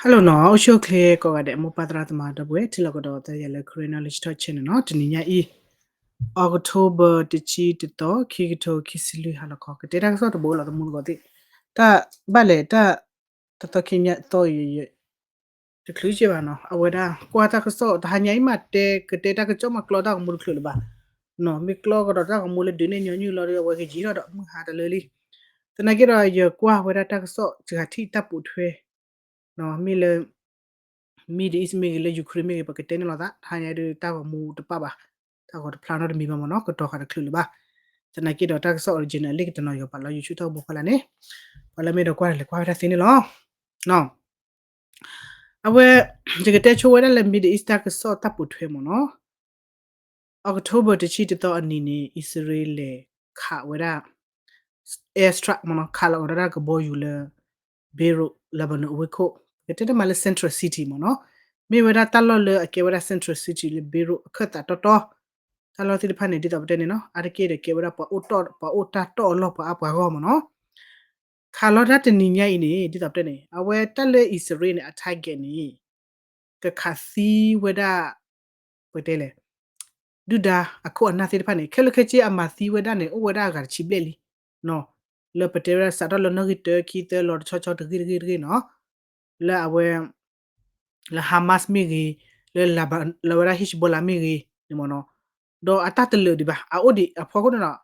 Hello နီၤ, အိၣ်ဆူၣ်အိၣ်ချ့ကိးဂၤဒဲး မိၢ်ပၢ်သရၣ်သမါဒီပုၢ်ဝဲၢ် ထံလီၢ်ကဒီးသ့ၣ်ယၤလၢ Karen Knowledge Talk Channel နီၤ, တနံၤညါအံၤ October တဆံတသီ ခံကထိခံဆံလွံၢ် ဟါလီၤခီ ကတဲတၢ်ကစီၣ်တဘိလီၤ သမူသကိးသ့ၣ်, တၢ်ဘၣ်လဲၣ်တၢ် တသီခံညါသီအံၤ တချုးက့ဘၣ်နီၤ, အဝဲဒၣ်ကွၢ်တၢ်ကစီၣ် တဟါညါအံၤမးတဲ ကတဲတၢ်ကစီၣ်မးကျီတၢ်ဂီၤမူတချုးလၢၤဘၣ်, မ့ၢ်ကျီကဒီးတၢ်ဂီၤမူလၢဒုးနဲၣ်ညီနုၢ်လီၤဒီး အဝဲကယံာ်ထီၣ်ဒီးမုၢ်ဟါတလၢလံ, သနာ်က့ဒီးယကွၢ်ဝဲဒၣ်တၢ်ကစီၣ်စှၤထံၣ်တၢ်ပိာ်ထွဲ မ့ၢ်လၢ Middle East မ့ၢ်ဂ့ၤ လၢ Ukraine မ့ၢ်ဂ့ၤ ပကတဲန့ၣ်လီၤသး တဟါညါဒုးတၢ်ဂီၤမူတပၣ်ဘၣ်, တၢ်ဂီၤတဖျါနီတမံၤဘၣ်မ့ၢ်နီၤ, ကတီၤဃာ်တချုးလၢၤဘၣ်, သနာ်က့ဒီးတၢ်ကစီၣ် original အလံာ်ကတနီၤ ယွၤပာ်လီၤ YouTube တၢ်ကဘိဖီလာ်န့ၣ်, ပှၤလၢမ့ၢ်ဒိးကွၢ်တၢ်လဲၤကွၢ်ဝဲဒၣ်သ့န့ၣ်လီၤ. အဝဲ ယကတဲဆိဝဲဒၣ်လၢ Middle East တၢ်ကစီၣ်တၢ်ပိာ်ထွဲမ့ၢ်နီၤ, October တဆံတသီအနံၤန့ၣ် အံၣ်စရ့လးလဲၤခးဝဲဒၣ် airstrike မ့ၢ်နီၤ, ခးလီၤကဒီးဒၣ်ကဘီယူၤလၢ Beirut Lebanon အဝ့ၢ်ခိၣ်, ပကတဲတမးလၢ central city မ့ၢ်နီၤ, မ့ၢ်ဝဲဒၣ်တၢ်လီၢ်လၢအကဲဝဲဒၣ် central city လၢ Beirut အခၢၣ်သးတီတီ, တၢ်လီၢ်သ့ၣ်တဖၣ်န့ၣ် ဒ်သိးပတဲန့ၣ်နီၤ အါတက့ၢ်ဒီးကဲဝဲဒၣ်ပှၤအိၣ်တီၢ် ပှၤအိၣ်တၢ်တီၢ်အလီၢ်ပှၤအါပှၤဂီၢ်မ့ၢ်နီၤ, ခးလီၤတၢ်တနံၤညါအံၤန့ၣ် ဒ်သိးပတဲန့ၣ် အဝဲတၢ်လၢအံၣ်စရ့လးန့ၣ် အ target န့ၣ် ကခးသံဝဲဒၣ် ပတဲလဲၣ် ဒုၣ်ဒါအခိၣ်အနၢ်သ့ၣ်တဖၣ်န့ၣ် ခဲလၢာ်ခဲဆ့အမၤသံဝဲဒၣ်န့ၣ် အိၣ်ဝဲဒၣ်အဂၤတဆံဘျဲၣ်လံ, လၢပတဲဝဲဒၣ်စးထီၣ်လၢနီၣ်ဂံၢ်တၢ ခံသၢ လီၤတဆီဆီတဂ့ၢ်တဂ့ၢ်တဂ့ၢ်နီၤ, လၢအဝဲ လၢ Hamas မ့ၢ်ဂ့ၤ, လၢ လၢဝဲဒၣ် Hezbollah မ့ၢ်ဂ့ၤန့ၣ်မ့ၢ်နီၤ, ဒီးအတၢ်တလၢာ်ဒံးဘၣ် အအိၣ်ဒံးအဖီခိၣ်န့ၣ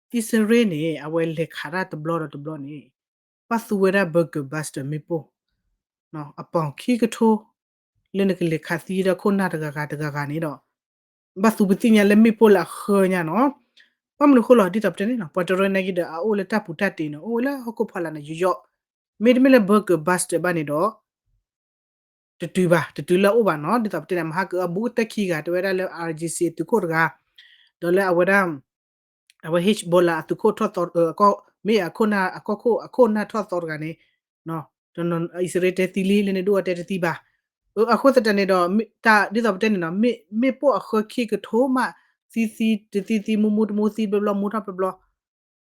်ဒီး အံၣ်စရ့လးန့ၣ် အဝဲလဲၤခးတၢ်တဘျီဒီးတဘျီန့ၣ် ဘၣ်သူဝဲဒၣ် bunker buster မ့ၣ်ပိၢ် အပီၢ်ခံကထိ လၢနကလဲၤခးသံဒီးခိၣ်နၢ်တဂၤဂၤတဂၤဂၤန့ၣ်ဒီး ဘၣ်သူပသ့ၣ်ညါလၢမ့ၣ်ပိၢ်လၢအဃၢညါနီၤ, ဘၣ်မနုၤဃိလီၤ ဒ်သိးပတဲန့ၣ်နီၤ ပှၤတရၢနာ်က့ဒီး အအိၣ်လၢတၢ်ပူၤတၢ်တ့ၤန့ၣ် အိၣ်ဝဲလၢဟီၣ်ခိၣ်ဖီလာ်န့ၣ် ယိယိ, မ့တမ့ၢ်လၢ bunker buster ဘၣ်န့ၣ်ဒီး တတုၤဘၣ် တတုၤလၢအအိၣ်ဘၣ်နီၤ, ဒ်သိးပတဲန့ၣ် မဟါကအီၤဘူးကတၢၢ်ခံဂၤ တဲဝဲဒၣ်လၢ IRGC အသုးခိၣ်တဂၤ, ဒီးလၢအဝဲဒၣ် အဝဲ Hezbollah အသုးခိၣ်ထီၣ်သီ မ့ၢ်အခိၣ်နၢ် အကီၢ်ခိၣ် အခိၣ်နၢ်ထီၣ်သီတဂၤန့ၣ်, အံၣ်စရ့လးတဲသံလံ လၢန့ၣ်ဒိၣ်အတဲတသံဘၣ်, အဃိသတးန့ၣ်ဒီး တၢ်ဒ်သိးပတဲန့ၣ်နီၤ မ့ၣ်ပိၢ်အဃၢခံကထိမး သံသံတသံသံ မူမူတမူသံဘျီဘျီ မူထီၣ်ဘျီဘျီ,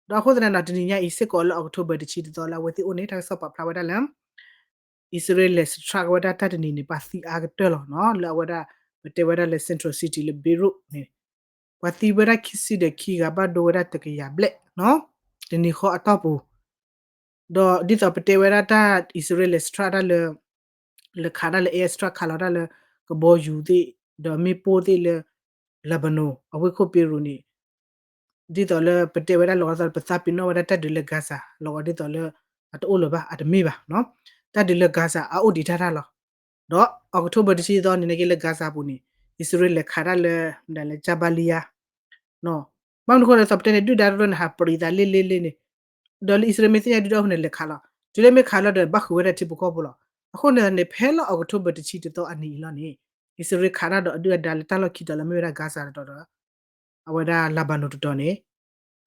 ဒီးအဃိသတးန့ၣ်ဒီး တနံၤညါအံၤစ့ၢ်ကီးလၢ October တဆံတသီလၢအဝဲသ့ၣ်အိၣ်န့ၣ် တၢ်ကစီၣ်ပာ်ဖျါဝဲဒၣ်လၢ အံၣ်စရ့လး strike ဝဲဒၣ်တၢ်တနံၤန့ၣ် ပှၤသံအါကတၢၢ်လီၤနီၤ, လၢအဝဲဒၣ် ပတဲဝဲဒၣ်လၢ central city လၢ Beirut န့ၣ် ပှၤသံဝဲဒၣ်ခံဆံဒီးခံဂၤ ဘၣ်ဒိဝဲဒၣ်တကယၤဘျဲၣ်နီၤ, တနံၤဃီအတီၢ်ပူၤ, ဒီးဒ်သိးပတဲဝဲဒၣ်တၢ်အံၣ်စရ့လး strike တၢ်လၢ လဲၤခးတၢ်လၢ air strike ခးလီၤတၢ်လၢ ကဘီယူၤသ့ၣ် ဒီးမ့ၣ်ပိၢ်သ့ၣ်လၢ Lebanon အဝ့ၢ်ခိၣ် Beirut န့ၣ် ဒ်သိးလၢပတဲဝဲဒၣ်လီၤဂီၤဒ်သိးလၢ ပသးပ့ၤနီၣ်ဝဲဒၣ်တၢ်ဒုးလၢ Gaza လီၤဂီၤဒ်သိးလၢ အတအိၣ်လၢၤဘၣ် အတမ့ၢ်ဘၣ်နီၤ, တၢ်ဒုးလၢ Gaza အအိၣ်ဒံးတၢ်တၢ်လီၤ, ဒီး October တဆံသီန့ၣ် နာ်က့လၢ Gaza ပူၤန့ၣ် အံၣ်စရ့လးလဲၤခးတၢ်လၢ မတၤလဲၣ် Jabalia ဘၣ်မနုၤဃိလၢဒ်သိးပတဲန့ၣ် ဒုၣ်ဒါတရၢန့ၣ် ဟးပြံးသးလ့လ့လ့န့ၣ်, ဒီးလၢအံၣ်စရ့လးမ့ၢ်သ့ၣ်ညါဒုၣ်ဒါအဃိန့ၣ် လဲၤခးလီၤ, တုၤလၢမ့ၢ်ခးလီၤဒီး ဘၣ်ဃုာ်ဝဲဒၣ်ထံဖိကီၢ်ဖိလီၤ, အဃိန့ၣ်န့ၣ် ဖဲလၢ October တဆံတသီအနံၤအံၤလီၤန့ၣ် အံၣ်စရ့လးခးတၢ်ဒီးအဒုၣ်အဒါလၢတၢ်လီၢ်ခံတီၤလၢမ့ၢ်ဝဲဒၣ် Gaza တတီၤဒီး အဝဲဒၣ် Lebanon တတီၤန့ၣ်,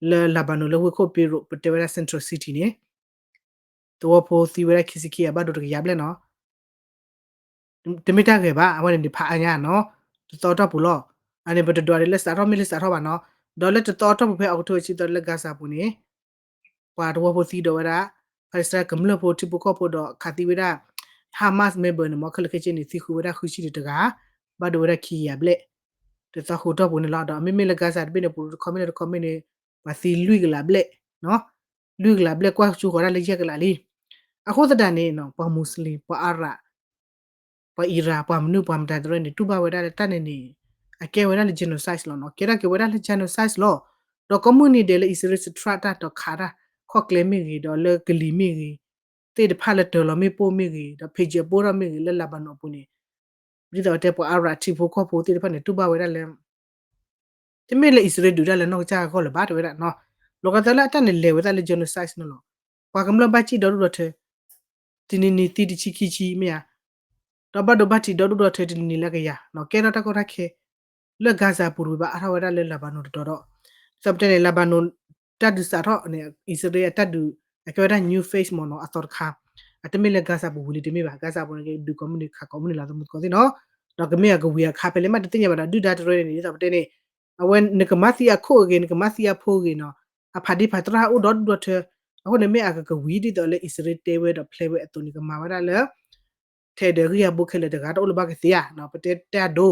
လၢ Lebanon လၢဝ့ၢ်ခိၣ် Beirut ပတဲဝဲဒၣ် central city န့ၣ် သဝီဖိသံဝဲဒၣ်ခံဆံခံဂၤ ဘၣ်ဒိတကယၤဘျဲၣ်နီၤ, တမ့ၢ်တၢ်ဂ့ၤဘၣ် အဝဲန့ၣ်န့ၣ်ဖးအါညါနီၤ, တသီအတီၢ်ပူၤလီၤ, အန့ၣ်ပတဒွးဒ်လၢစးထီၣ်မ့ၢ်လၢစးထီၣ်ဘၣ်နီၤ, ဒီးလၢတသီအတီၢ်ပူၤဖဲ October တဆံသီလၢ Gaza ပူၤန့ၣ် ပှၤသဝီဖိသံဒီးဝဲဒၣ် Palestine ကမျၢၢ်ဖိထံဖိကီၢ်ဖိဒီးခးသံဝဲဒၣ် Hamas member န့ၣ် မ့ၢ်ခဲလၢာ်ခဲဆ့န့ၣ် သံဃုာ်ဝဲဒၣ်ဃုဆံတဂၤ, ဘၣ်ဒိဝဲဒၣ်ခံကယၤဘျဲၣ်, တသီဃုာ်တီၢ်ပူၤန့ၣ်လီၤ, ဒီးမ့မ့ၢ်လၢ Gaza တဘ့ၣ်န့ၣ် ပူၤတခီမ့ၢ်လၢတခီမ့ၢ်န့ၣ် ပှၤသံလွံၢ်ကလးဘျဲၣ်, လွံၢ်ကလးဘျဲၣ်ကွၢ်ကၠိဃီၤဒၣ်လၢယဲၢ်ကလးလံ, အဃိသတးန့ၣ် ပှၤ Muslim ပှၤ Arab ပှၤ Iran ပှၤမနုၤပှၤမတၤတရၢန့ၣ် တူၢ်ဘၣ်ဝဲဒၣ်လၢတၢ်န့ၣ်န့ၣ် အကဲဝဲဒၣ်လၢ genocide လီၤနီၤ, ကဲထီၣ်က့ၤဝဲဒၣ်လၢ genocide လီၤ, ဒီးကိးမုၢ်နံၤဒဲးလၢအံၣ်စရ့လး strike တၢ်ဒီးခးတၢ် ခီၣ်ကျဲမ့ၢ်ဂ့ၤ ဒီးလၢကလံၤမ့ၢ်ဂ့ၤ သ့ၣ်တဖၣ်လၢတၢၤလီၤမ့ၣ်ပိၢ်မ့ၢ်ဂ့ၤ ဒီး ဖံးကၠဲးပိၢ်ထီၣ်မ့ၢ်ဂ့ၤ လၢ Lebanon အပူၤန့ၣ် ဒ်သိးတဲပှၤ Arab ထံဖိကီၢ်ဖိသ့ၣ်တဖၣ်န့ၣ် တူၢ်ဘၣ်ဝဲဒၣ်လၢ တမ့ၢ်လၢအံၣ်စရ့လးဒုးတၢ်လၢနီၢ်ကစၢ်အဂီၢ်လၢၤဘၣ် တဲဝဲဒၣ်နီၤ, လီၤဂာ်သးလၢအတၢ်န့ၣ်လဲၤဝဲဒၣ်လၢ genocide န့ၣ်လီၤ, ပှၤကမျၢၢ်ဘၣ်စံၣ်ဒီဒူၣ်ဒီထၢ တနံၤနံၤသံတဆံခံဆံမ့ၢ်ဧါ, ဒီးဘၣ်ဒိဘၣ်ထံးဒီဒူၣ်ဒီထၢတနံၤနံၤလၢကယၤ, ကဲထီၣ်တၢ်ကီတၢ်ခဲ လၢ Gaza ပူၤတဝံၤဘၣ်အါထီၣ်ဝဲဒၣ်လၢ Lebanon တတီၤဒီး, ဒ်သိးပတဲန့ၣ် Lebanon တၢ်ဒုးစးထီၣ်န့ၣ် အံၣ်စရ့လးအတၢ်ဒုး အကဲဝဲဒၣ် new phase မ့ၢ်နီၤ အသီတခါ, အတမ့ၢ်လၢ Gaza ပူၤဝံၤလံတမ့ၢ်ဘၣ်, Gaza ပူၤန့ၣ်က့ ဒုးကိးမုၢ်နံၤခးကိးမုၢ်နံၤလီၤ သမူသကိးသ့ၣ်နီၤ, ဒီးကမ့ၢ်အကဝံၤအခါဖဲလဲၣ်မးတသ့ၣ်ညါဘၣ်ဒီး ဒုၣ်ဒါတရၢန့ၣ် ဒ်သိးပတဲန့ၣ် အဝဲနကမၤသံအခိၣ်အဂ့ၤ နကမၤသံအဖိအဂ့ၤနီၤ, အဖးဒံးဖးတရၣ်အိၣ်ဒီဒူၣ်ဒီထၢ, အဃိန့ၣ်မ့ၢ်အကကဝံၤဒ်သိးလၢအံၣ်စရ့လးတဲဝဲဒီးဖျဲဝဲအသိးန့ၣ် ကမၤဝဲဒၣ်လၢ ထဲဒီးဂံၢ်အဘိခဲလၢာ်တဂၤတအိၣ်လၢၤဘၣ်ကသ့ဧါ, ပတဲတၢ်ဒိ,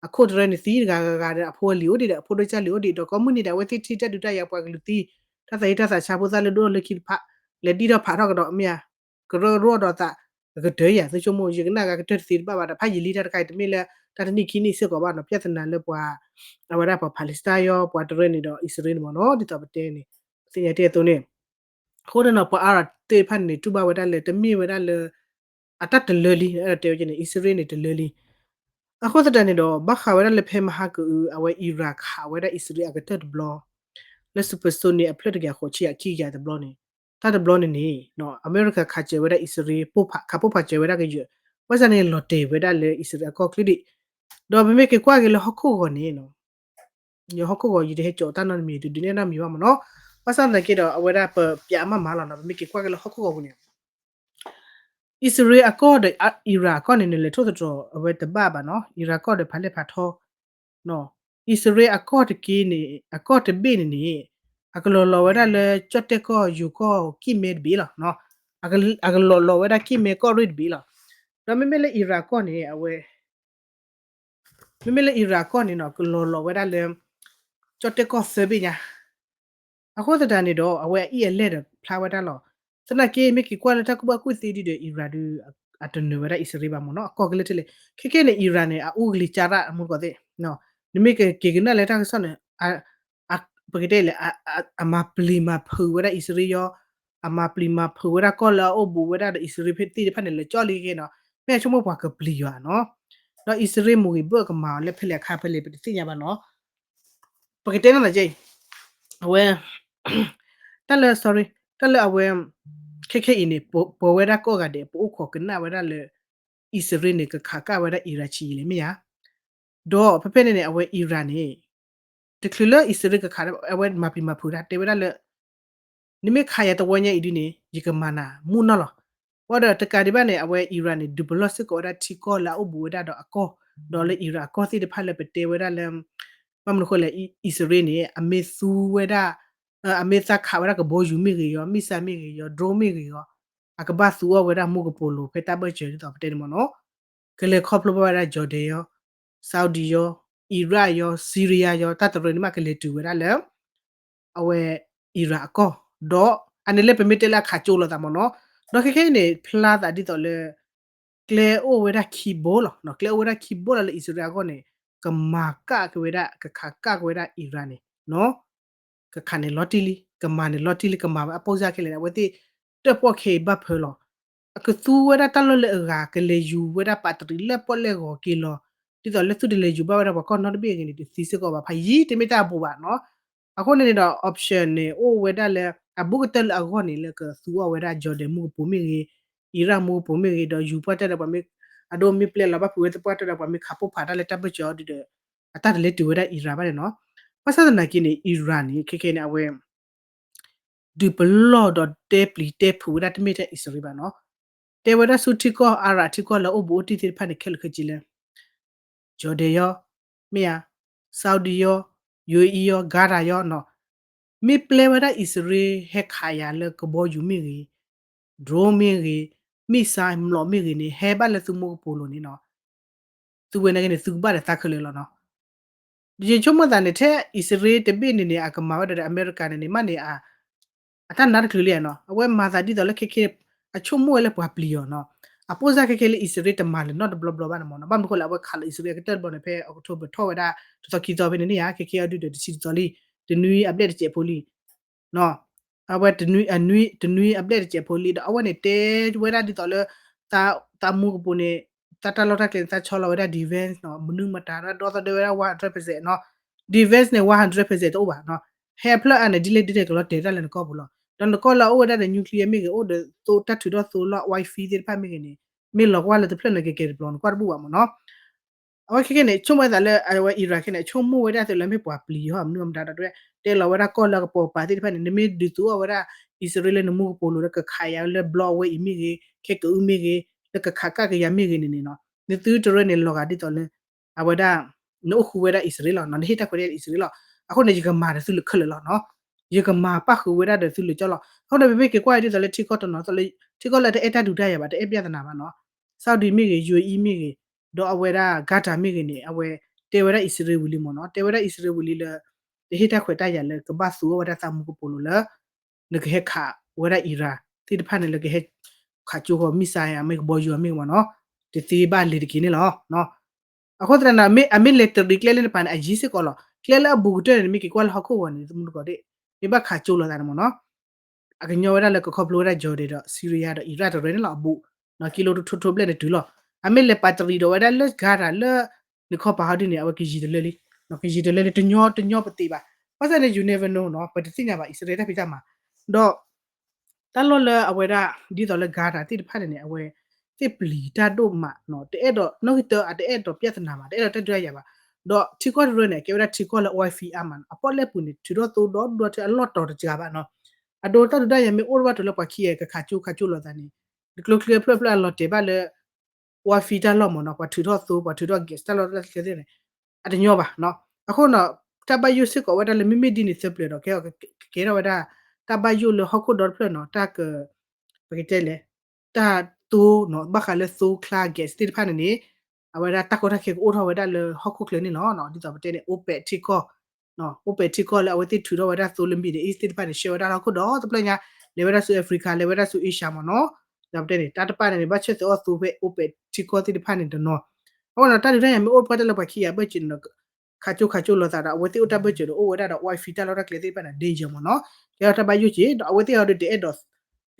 အခိၣ်တရၢန့ၣ်သံတဂၤဂၤဒီး အဖိအလံၤအိၣ်ဒံးဒီး အဖိဒိၣ်ကၢ်လံၤအိၣ်ဒံးဒီး ကိးမုၢ်နံၤဒီး အဝဲသ့ၣ်ထံၣ်တၢ်ဒုးတၢ်ယၤပှၤကလုာ်သံ, တၢ်သးအံၤတၢ်သးဆါဖိသၣ်လၢဒိၣ်လၢခံတဖၣ် လဲၤဒံၣ်ထီၣ်ဖးထီၣ်ကဒီးမ့ၢ်ဧါ, ကရၢကရိဒီးသး ကတၢၢ်ယၤ သုဆိကမိၣ် ယကနၣ်ဂၤကတၢၢ်တသ့တဘၣ်ဘၣ်ဒီး ဖးယံာ်လံတၢ်တခါအံၤ တမ့ၢ်လၢတၢ်တနံၣ်ခံနံၣ်စ့ၢ်ကီးဘၣ်နီၤ ပြဿနာလၢပှၤ အဝဲဒၣ်ပှၤ Palestine ယီၤ ပှၤတရၢန့ၣ်ဒီး အံၣ်စရ့လးန့ၣ်မ့ၢ်နီၤ ဒ်သိးပတဲန့ၣ် ပသ့ၣ်ညါတ့ၢ်အသိးန့ၣ် အဃိန့ၣ်နီၤ ပှၤအါရၣ်သ့ၣ်တဖၣ်န့ၣ်န့ၣ် တူၢ်ဘၣ်ဝဲဒၣ်လၢ တမ့ၢ်ဝဲဒၣ်လၢ အတၢ်တလၢလံ အဲၣ်ဒိးတဲဝဲန့ၣ် အံၣ်စရ့လးန့ၣ်တလၢလံ. အဃိသတးန့ၣ်ဒီး ဘၣ်ဃးဝဲဒၣ်လၢဖဲမဟါကအု အဝဲ Iran ခးဝဲဒၣ်အံၣ်စရ့လးအကတၢၢ်တဘျီ လၢ supersonic အဖျၢၣ်တကယၤဃိးဆံအခံကယၤတဘျီန့ၣ် တၢ်တဘျီန့ၣ်န့ၣ် အမဲရကၤခးစၢၤဝဲဒၣ်အံၣ်စရ့လး ပိၢ်ဖး ခးပိၢ်ဖးစၢၤဝဲဒၣ်ကယၢၤ ဘၣ်ဆၣ်န့ၣ်လီၤတဲာ်ဝဲဒၣ်လၢအံၣ်စရ့လးအကီၢ်ချ့ဒံး ဒီးပမ့ၢ်က့ၤကွၢ်က့ၤလၢဟီၣ်ခိၣ်ဂီၤန့ၣ် ယဟီၣ်ခိၣ်ဂီၤ ယတဟဲကၠီတၢ်နီတမံၤ တဒုးနဲၣ်နီတမံၤဘၣ်မ့ၢ်နီၤ. ဘၣ်ဆၣ်သနာ်က့ဒီး အဝဲဒၣ်ပပျးအမးမးလီၤနီၤ ပမ့ၢ်က့ၤကွၢ်က့ၤလၢဟီၣ်ခိၣ်ဂီၤပူၤန့ၣ် အံၣ်စရ့လးအကီၢ်ဒီး Iran အကီၢ်န့ၣ်န့ၣ် လဲၤထိၣ်သတြီၤအဝဲတဘၣ်ဘၣ်နီၤ Iran အကီၢ်ဒီးဖးလဲၢ်ဖးထီ အံၣ်စရ့လးအကီၢ်တက့ၢ်န့ၣ် အကီၢ်တဘ့ၣ်န့ၣ်န့ၣ် အကလီၤလီၤဝဲဒၣ်လၢ ကၠီၣ်တဲၣ်ကီၢ်ယိၤကီၢ်ကံၣ်မဲတဘ့ၣ်လီၤ. အကလီၤလီၤဝဲဒၣ်ကံၣ်မဲကီၢ်ရ့ၣ်တဘ့ၣ်လီၤ. ဒီးမ့မ့ၢ်လၢ Iran အကီၢ်န့ၣ် အဝဲ မ့မ့ၢ်လၢ Iran အကီၢ်န့ၣ်နီၤ ကလီၤလီၤဝဲဒၣ်လၢ ကၠီၣ်တဲၣ်ကီၢ်သၢဘ့ၣ်ညါ အဃိသတးန့ၣ်ဒီး အဝဲအအံၣ်အလဲၢ်ဒီးဖျါဝဲဒၣ်လီၤ. သနာ်က့ မ့ၢ်က့ၤကွၢ်လၢတၢ်ကူၣ်ဘၣ်ကူၣ်သ့ဒ်ဒီး Iran ဒုး အတနၢၤဝဲဒၣ်အံၣ်စရ့လးဘၣ်မ့ၢ်နီၤ အကီၢ်ကလၢာ်ထဲလဲၣ် ခဲကဲန့ၣ် Iran န့ၣ် အအူကလံၤကၢ်ရၣ်အမူတကိးသ့ၣ် နမ့ၢ်ကက့ၤကနၣ်လၢတၢ်ကစီၣ်န့ၣ် ပကတဲလဲၣ် အမၤပျံၤမၤဖုးဝဲဒၣ်အံၣ်စရ့လးယီၤ အမၤပျံၤမၤဖုးဝဲဒၣ်ကီၢ်လၢအအိၣ်ဘူးဝဲဒၣ်ဒီးအံၣ်စရ့လးသ့ၣ်တဖၣ်န့ၣ် လဲၤကၠီလံကဲနီၤ မ့ၢ်အဆိကမိၣ်ပှၤကပျံၤယီၤဧါနီၤ ဒီးအံၣ်စရ့လးမိၢ်ဂ့ၤဘၢၣ်ကမၤအီၤလၢဖဲလဲၣ်အခါဖဲလဲၣ် ပတသ့ၣ်ညါဘၣ်နီၤ ပကတဲနီၤလၢကဲအံၤ အဝဲ တၢ်လၢ sorry တၢ်လၢအဝဲ ခဲခဲအံၤန့ၣ် ပဝဲဒၣ်ကိးဂၤဒဲး ပအိၣ်ခိးကနၣ်ဝဲဒၣ်လၢ အံၣ်စရ့လးန့ၣ် ကခးကၣ်ဝဲဒၣ် Iran ဆံးယံာ်လဲၣ်မ့ၢ်ဧါ ဒီးဖဲဖဲန့ၣ်န့ၣ် အဝဲ Iran န့ၣ် တချုးလၢအံၣ်စရ့လးကခး အဝဲမၤပျံၤမၤဖုးတၢ် တဲဝဲဒၣ်လၢ နမ့ၢ်ခးယၤတဝီညါအံၤဒ်န့ၣ် ယကမၤနၤမူနီၢ်လီၤ. ဘၣ်ဒီးတကးဒံးဘၣ်န့ၣ် အဝဲ Iran န့ၣ် ဒုးပလီၢ်စ့ၢ်ကီးဝဲဒၣ်ထံကီၢ်လၢအအိၣ်ဘူးဝဲဒၣ်ဒီးအကီၢ် ဒီးလၢ Iran အကီၢ်သ့ၣ်တဖၣ်လၢပတဲဝဲဒၣ်လၢ ဘၣ်မနုၤအဃိလဲၣ် အံၣ်စရ့လးန့ၣ် အမ့ၢ်သူဝဲဒၣ် အမ့ၢ်သးခးဝဲဒၣ်ကဘီယူၤမ့ၢ်ဂ့ၤယီၤ missile မ့ၢ်ဂ့ၤယီၤ drone မ့ၢ်ဂ့ၤယီၤ အကဘၣ်သူအီၤဝဲဒၣ်မူကပိာ်လိၤ ဖဲတၢ်ဘၢၣ်စၢၤဒ်သိးပတဲန့ၣ်မ့ၢ်နီၤ ကလဲၤခီဖျိဘၣ်ဝဲဒၣ် Jordan ယီၤ Saudi ယီၤ Iraq ယီၤ Syria ယီၤ တၢ်တရၢန့ၣ်မးကလဲၤတုၤဝဲဒၣ်လၢ အဝဲ Iran အကီၢ် ဒီးအန့ၣ်လၢပမ့ၢ်တဲလၢအခးကၠိလိာ်သးမ့ၢ်နီၤ ဒီးခဲခဲအံၤန့ၣ် ဖျါသးဒ်သိးလၢ ကျဲအိၣ်ဝဲဒၣ်ခံဘိလီၤ ကျဲအိၣ်ဝဲဒၣ်ခံဘိလီၤလၢအံၣ်စရ့လးအဂီၢ်န့ၣ် ကမၤကၣ်က့ၤဝဲဒၣ် ကခးကၣ်က့ၤဝဲဒၣ် Iran န့ၣ်နီၤ ကခးန့ၣ်လီၤတံၢ်လံ ကမၤန့ၣ်လီၤတံၢ်လံ ကမၤဝဲအပိၢ်စၢ်ခဲလၢာ်န့ၣ် အဝဲသ့ၣ်တၢၣ်ပီၣ်ခဲအံၤဘၣ်ဖၢလီၤ အကသူဝဲဒၣ်တၢ်လီၢ်လၢအဂၤ ကလဲၤယူၤဝဲဒၣ်ပာ်တရံးလၢပီၣ်လဲၣ်ဂီၤက့ၤလီၤ ဒ်သိးလၢသုတလဲၤယူၤဘၣ်ဝဲဒၣ်ပှၤကီၢ်နီတဘ့ၣ်အဂ့ၤန့ၣ် တသံစ့ၢ်ကီးဘၣ် ဖးယံာ်တမ့ၢ်တၢ်အဘူးဘၣ်နီၤ အဃိန့ၣ်န့ၣ်ဒီး option န့ၣ် အိၣ်ဝဲဒၣ်လၢ အဘူးကတၢၢ်လၢအဂီၢ်န့ၣ် လၢကသူအီၤဝဲဒၣ် Jordan မူကပိာ်မ့ၢ်ဂ့ၤ Iraq မူကပိာ်မ့ၢ်ဂ့ၤ ဒီးယူၤပှၢ်တၢ်ဒီးပှၤမ့ၢ် အဒိမ့ၢ်ပျဲလီၤဘၣ်ဖုးဝဲသပှၢ်တၢ်ဒီးပှၤမ့ၢ်ခးပိၢ်ဖးတၢ်လၢတၢ်ဘၢၣ်စၢၤအီၤဒ်ဒီး အတၢ်တလဲၤတုၤဝဲဒၣ် Iran ဘၣ်န့ၣ်နီၤ ဘၣ်ဆၣ်သနာ်က့န့ၣ် Iran န့ၣ် ခဲခဲန့ၣ် အဝဲ ဒုးပလီၢ်ဒီးတဲပျံၤတဲဖုးဝဲဒၣ်တမ့ၢ်ထဲအံၣ်စရ့လးဘၣ်နီၤ တဲဝဲဒၣ်ဆူထံကီၢ် အါရၣ်ထံကီၢ်လၢအအိၣ်ဘူးအိၣ်တံၢ်သ့ၣ်တဖၣ်န့ၣ် ခဲလၢာ်ခဲဆ့လၢ Jordan ယီၤ မ့ၢ်ဧါ Saudi ယီၤ UAE ယီၤ Qatar ယီၤနီၤ မ့ၢ်ပျဲဝဲဒၣ်အံၣ်စရ့လး ဟဲခးယၤလၢကဘီယူၤမ့ၢ်ဂ့ၤ drone မ့ၢ်ဂ့ၤ missile မျိာ်မ့ၢ်ဂ့ၤန့ၣ် ဟဲဘၣ်လၢသုမူကပိာ်လိၤန့ၣ်နီၤ သုဝဲန့ၣ်က့န့ၣ် သုကဘၣ်ဒီးသးခဲလၢာ်လီၤနီၤ ယဆိကမိၣ်သးန့ၣ် ထဲအံၣ်စရ့လးတဘ့ၣ်န့ၣ်န့ၣ် အကမၤဝဲဒီးအမဲရကၤန့ၣ်န့ၣ် မ့ၢ်န့ၣ် အတၢ်နါတချုးလံနီၤ အဝဲမၤသးဒ်သိးလၢခဲခဲ အဆိကမိၣ်ဝဲလၢပှၤပျံၤအီၤနီၤ အပိၢ်စၢ်ခဲခဲလၢအံၣ်စရ့လးတမၤလၢၤနီတဘျီဘျီဘၣ်န့ၣ်မ့ၢ်နီၤ ဘၣ်မနုၤအဃိလဲၣ် အဝဲခးလီၤအံၣ်စရ့လးအကတၢၢ်တဘျီန့ၣ် ဖဲ October ထီၣ်ဝဲဒၣ် တသီခံသီဖဲန့ၣ်န့ၣ်ဧါ ခဲခဲအီၤဒုးဒီးတဆံတသီလံ တနွံအဘျဲၣ်တစဲးဖိလံ အဝဲတနွံ တနွံအဘျဲၣ်တစဲးဖိလံ ဒီးအဝဲန့ၣ်တဲဝဲဒၣ်ဒ်သိးလၢ သးမူကပိာ်န့ၣ် သးတၢ်လီၢ်တၢ်ကျဲန့ၣ် သးဆီလီၤဝဲဒၣ် defense နီၤ မနုၤမတၤ ဒီသဒၢဝဲဒၣ် one hundred percent နီၤ defense န့ၣ် one hundred percent တအိၣ်ဘၣ်နီၤ ဟဲဖျၢၣ်အါန့ၣ် ဒ်လဲၣ်ဒ်လဲၣ်ကလီၤတဲာ်တၢ်လၢနကီၢ်ပူၤလီၤ ဒီးနကီၢ်လၢအအိၣ်ဝဲဒၣ်ဒီး nuclear မ့ၢ်ဂ့ၤ အိၣ်ဒီးသိတၢ်ထုးထီၣ်သိလီၢ် wifi သ့ၣ်တဖၣ်မ့ၢ်ဂ့ၤန့ၣ် မ့ၢ်လီၤကွၢ်လၢတဖျၢၣ်န့ၣ် ကကဲတဘျီနကွၢ်တဘူၣ်ဘၣ်မ့ၢ်နီၤ အဝဲခဲခဲန့ၣ် ဆိကမိၣ်ဝဲသးလၢ အဝဲ Iran ခဲန့ၣ် ဆိကမိၣ်ဝဲဒၣ်သိးလၢမ့ၢ်ပှၤပျံၤဟီ မနုၤမတၤဒီး တဲလီၤဝဲဒၣ်ကီၢ်လၢအကပိာ်ကပၤသ့ၣ်တဖၣ်န့ၣ် နမ့ၢ်ဒုးသူအီၤဝဲဒၣ် အံၣ်စရ့လးလၢနမူကပိာ်လိၤလၢကခးယၤလၢဘျီအဝဲအံၤမ့ၢ်ဂ့ၤ ခဲကအုမ့ၢ်ဂ့ၤ လၢကခးကၣ်က့ၤယၤမ့ၢ်ဂ့ၤန့ၣ်န့ၣ်နီၤ နသုတရၢန့ၣ်လီၤဂာ်ဒ်သိးလၢ အဝဲဒၣ် နအိၣ်ဃူဝဲဒၣ်အံၣ်စရ့လးလီၤ နဟ့ၣ်တၢ်ခွဲးတၢ်ယာ်လၢအံၣ်စရ့လးလီၤ အဃိန့ၣ် ယကမၤဒီးသုလၢခဲလၢာ်လီၤနီၤ ယကမၤပၣ်ဃုာ်ဝဲဒၣ်ဒီးသုလၢကၠီလီၤ အဃိန့ၣ် ပမ့ၢ်က့ၤကွၢ်ဒ်သိးလၢထံကီၢ်တနီၤ ထံကီၢ်လၢတအဲၣ်တၢ်ဒုးတၢ်ယၤဘၣ် တအဲၣ်ပြဿနာဘၣ်နီၤ Saudi မ့ၢ်ဂ့ၤ ယူၢ်အံၤ မ့ၢ်ဂ့ၤ, ဒီးအဝဲဒၣ် Qatar မ့ၢ်ဂ့ၤန့ၣ် အဝဲတဲဝဲဒၣ်အံၣ်စရ့လးဝံၤလံမ့ၢ်နီၤ, တဲဝဲဒၣ်အံၣ်စရ့လးဝံၤလံလၢ တဟ့ၣ်တၢ်ခွဲးတၢ်ယာ်လၢကဘၣ်သူအီၤဝဲဒၣ်သးမူကပိာ်လိၤလၢ နကဟဲခးဝဲဒၣ် Iran သ့ၣ်တဖၣ်န့ၣ် လၢကဟဲခးကၠိဃီၤ missile မ့ၢ်ဂ့ၤ ကဘီယူၤမ့ၢ်ဂ့ၤမ့ၢ်နီၤ, တသ့ဘၣ်လံၤတက့ၢ်န့ၣ်လီၤ. အဃိသတးန့ၣ် အမ့ၢ်လဲၤတရံးကျဲလၢနပၤန့ၣ် အယံၤစ့ၢ်ကီးလီၤ. ကျဲလၢအဘူးကတၢၢ်န့ၣ် နမ့ၢ်က့ၤကွၢ်လၢဟီၣ်ခိၣ်ဂီၤန့ၣ် သမူတကိးဒ့ၣ် မ့ၢ်ဘၣ်ခးကၠိလိာ်သးန့ၣ်မ့ၢ်နီၤ အကညီဝဲဒၣ်လၢကခီဖျိဝဲဒၣ် Jordan ဒီး Syria ဒီး Iraq တရၢန့ၣ်လီၤ အဘူး, ကံလိထိထိဘျဲၣ်န့ၣ်တုၤလီၤ. အမ့ၢ်လဲၤပာ်တရံးဒီးဝဲဒၣ်လၢ Gaza လၢ နခီပၤဟီဒ်န့ၣ် အဝဲကယံာ်တလၢလံ, ကယံာ်တလၢလံ တညီတညီပသ့ဘၣ်. ဘၣ်ဆၣ်န့ၣ် you never know နီၤ ပတသ့ၣ်ညါဘၣ် အံၣ်စရ့လးတၢ်ဖံးတၢ်မၤ, ဒီး တၢ်လီၢ်လၢအဝဲဒၣ် ဒ်သိးလၢ Gaza သ့ၣ်တဖၣ်န့ၣ်န့ၣ် အဝဲသ့ၣ်ပျံၤတၢ်ဒိၣ်မးနီၤ, တအဲၣ်ဒိး နီၣ်ဂံၢ်တၢ အတအဲၣ်ဒိးပြဿနာဘၣ်, တအဲၣ်ဒိးတၢ်ဒုးတၢ်ယၤဘၣ်. ဒီးထံကီၢ်တရၢန့ၣ် အကဲဝဲဒၣ်ထံကီၢ်လၢ oil field အါမးနီၤ, အပီၣ်လဲၣ်ပူၤန့ၣ် ထုးထီၣ်သိဒီဒူၣ်ထဲအလီၢ်တီၤတစှၤဘၣ်နီၤ. အဒိတၢ်ဒုးတၢ်ယၤမ့ၢ်အိၣ်တဘၣ်တုၤလၢပှၤခံဂၤကခးကၠိခးကၠိလိာ်သးန့ၣ် တကျိချံအဖျၢၣ်ဖျၢၣ်အလီၤတဲာ်ဘၣ်လၢ oil field တၢ်လီၢ်မ့ၢ်နီၤ, ပှၤထုးထီၣ်သိ ပှၤထုးထီၣ် gas တၢ်လီၢ်တၢ်ကျဲသ့ၣ်န့ၣ် အတညီဘၣ်နီၤ. အဃိနီၤ တၢ်ဘၣ်ယိၣ်စ့ၢ်ကီးဝဲဒၣ်လၢမ့မ့ၢ်ဒ်န့ၣ်သၢပျၢၤဒီး ကဲထီၣ်ဝဲဒၣ် တၢ်ဘၣ်ယိၣ်လၢဟီၣ်ခိၣ်ဒီတဖျၢၣ်နီၤ, တၢ်က ပကတဲလဲၣ် တၢ်သိနီၤ, ဘၣ်ဃးလၢသိချါ gas သ့ၣ်တဖၣ်န့ၣ်န့ၣ် အဝဲဒၣ်တၢ်ကီတၢ်ခဲကအိၣ်ထီၣ်ဝဲဒၣ်လၢဟီၣ်ခိၣ်ချၢန့ၣ်လီၤ. ဒ်သိးပတဲန့ၣ် OPEC ထံကီၢ် OPEC ထံကီၢ်လၢအဝဲသ့ၣ်ထုးထီၣ်ဝဲဒၣ်သိလၢ Middle East သ့ၣ်တဖၣ်န့ၣ် ဆှၢဝဲဒၣ်လၢဟီၣ်ခိၣ်ဒီတဖျၢၣ်ညါ, လဲၤဝဲဒၣ်ဆူ Africa လဲၤဝဲဒၣ်ဆူ Asia မ့ၢ်နီၤ. ဒ်သိးပတဲန့ၣ် တၢ်တပာ်န့ၣ်န့ၣ် ဘၣ်ဆၢၣ်သးအီၣ်သိဖဲ OPEC ထံကီၢ်သ့ၣ်တဖၣ်န့ၣ်တနီၤ. အဃိနီၤ တၢ်ဒုးတၢ်ယၤမ့ၢ်အိၣ်ပှၢ်တၢ်လၢပှၤခံဂၤဘၢၣ်စၢၤန့ၣ်ဒီး ခးကၠိခးကၠိလိာ်သးဒီး အဝဲသ့ၣ်အိၣ်တၢ်ဘၢၣ်စၢၤဒီး အိၣ်ဝဲဒၣ်ဒီး oil field တၢ်လီၢ်တၢ်ကျဲသ့ၣ်တဖၣ်န့ၣ် danger မ့ၢ်နီၤ, ကဲထီၣ်တၢ်ဘၣ်ယိၣ်က့ၤ ဒီးအဝဲသ့ၣ်အီၤဒုးတအဲၣ်ဒိး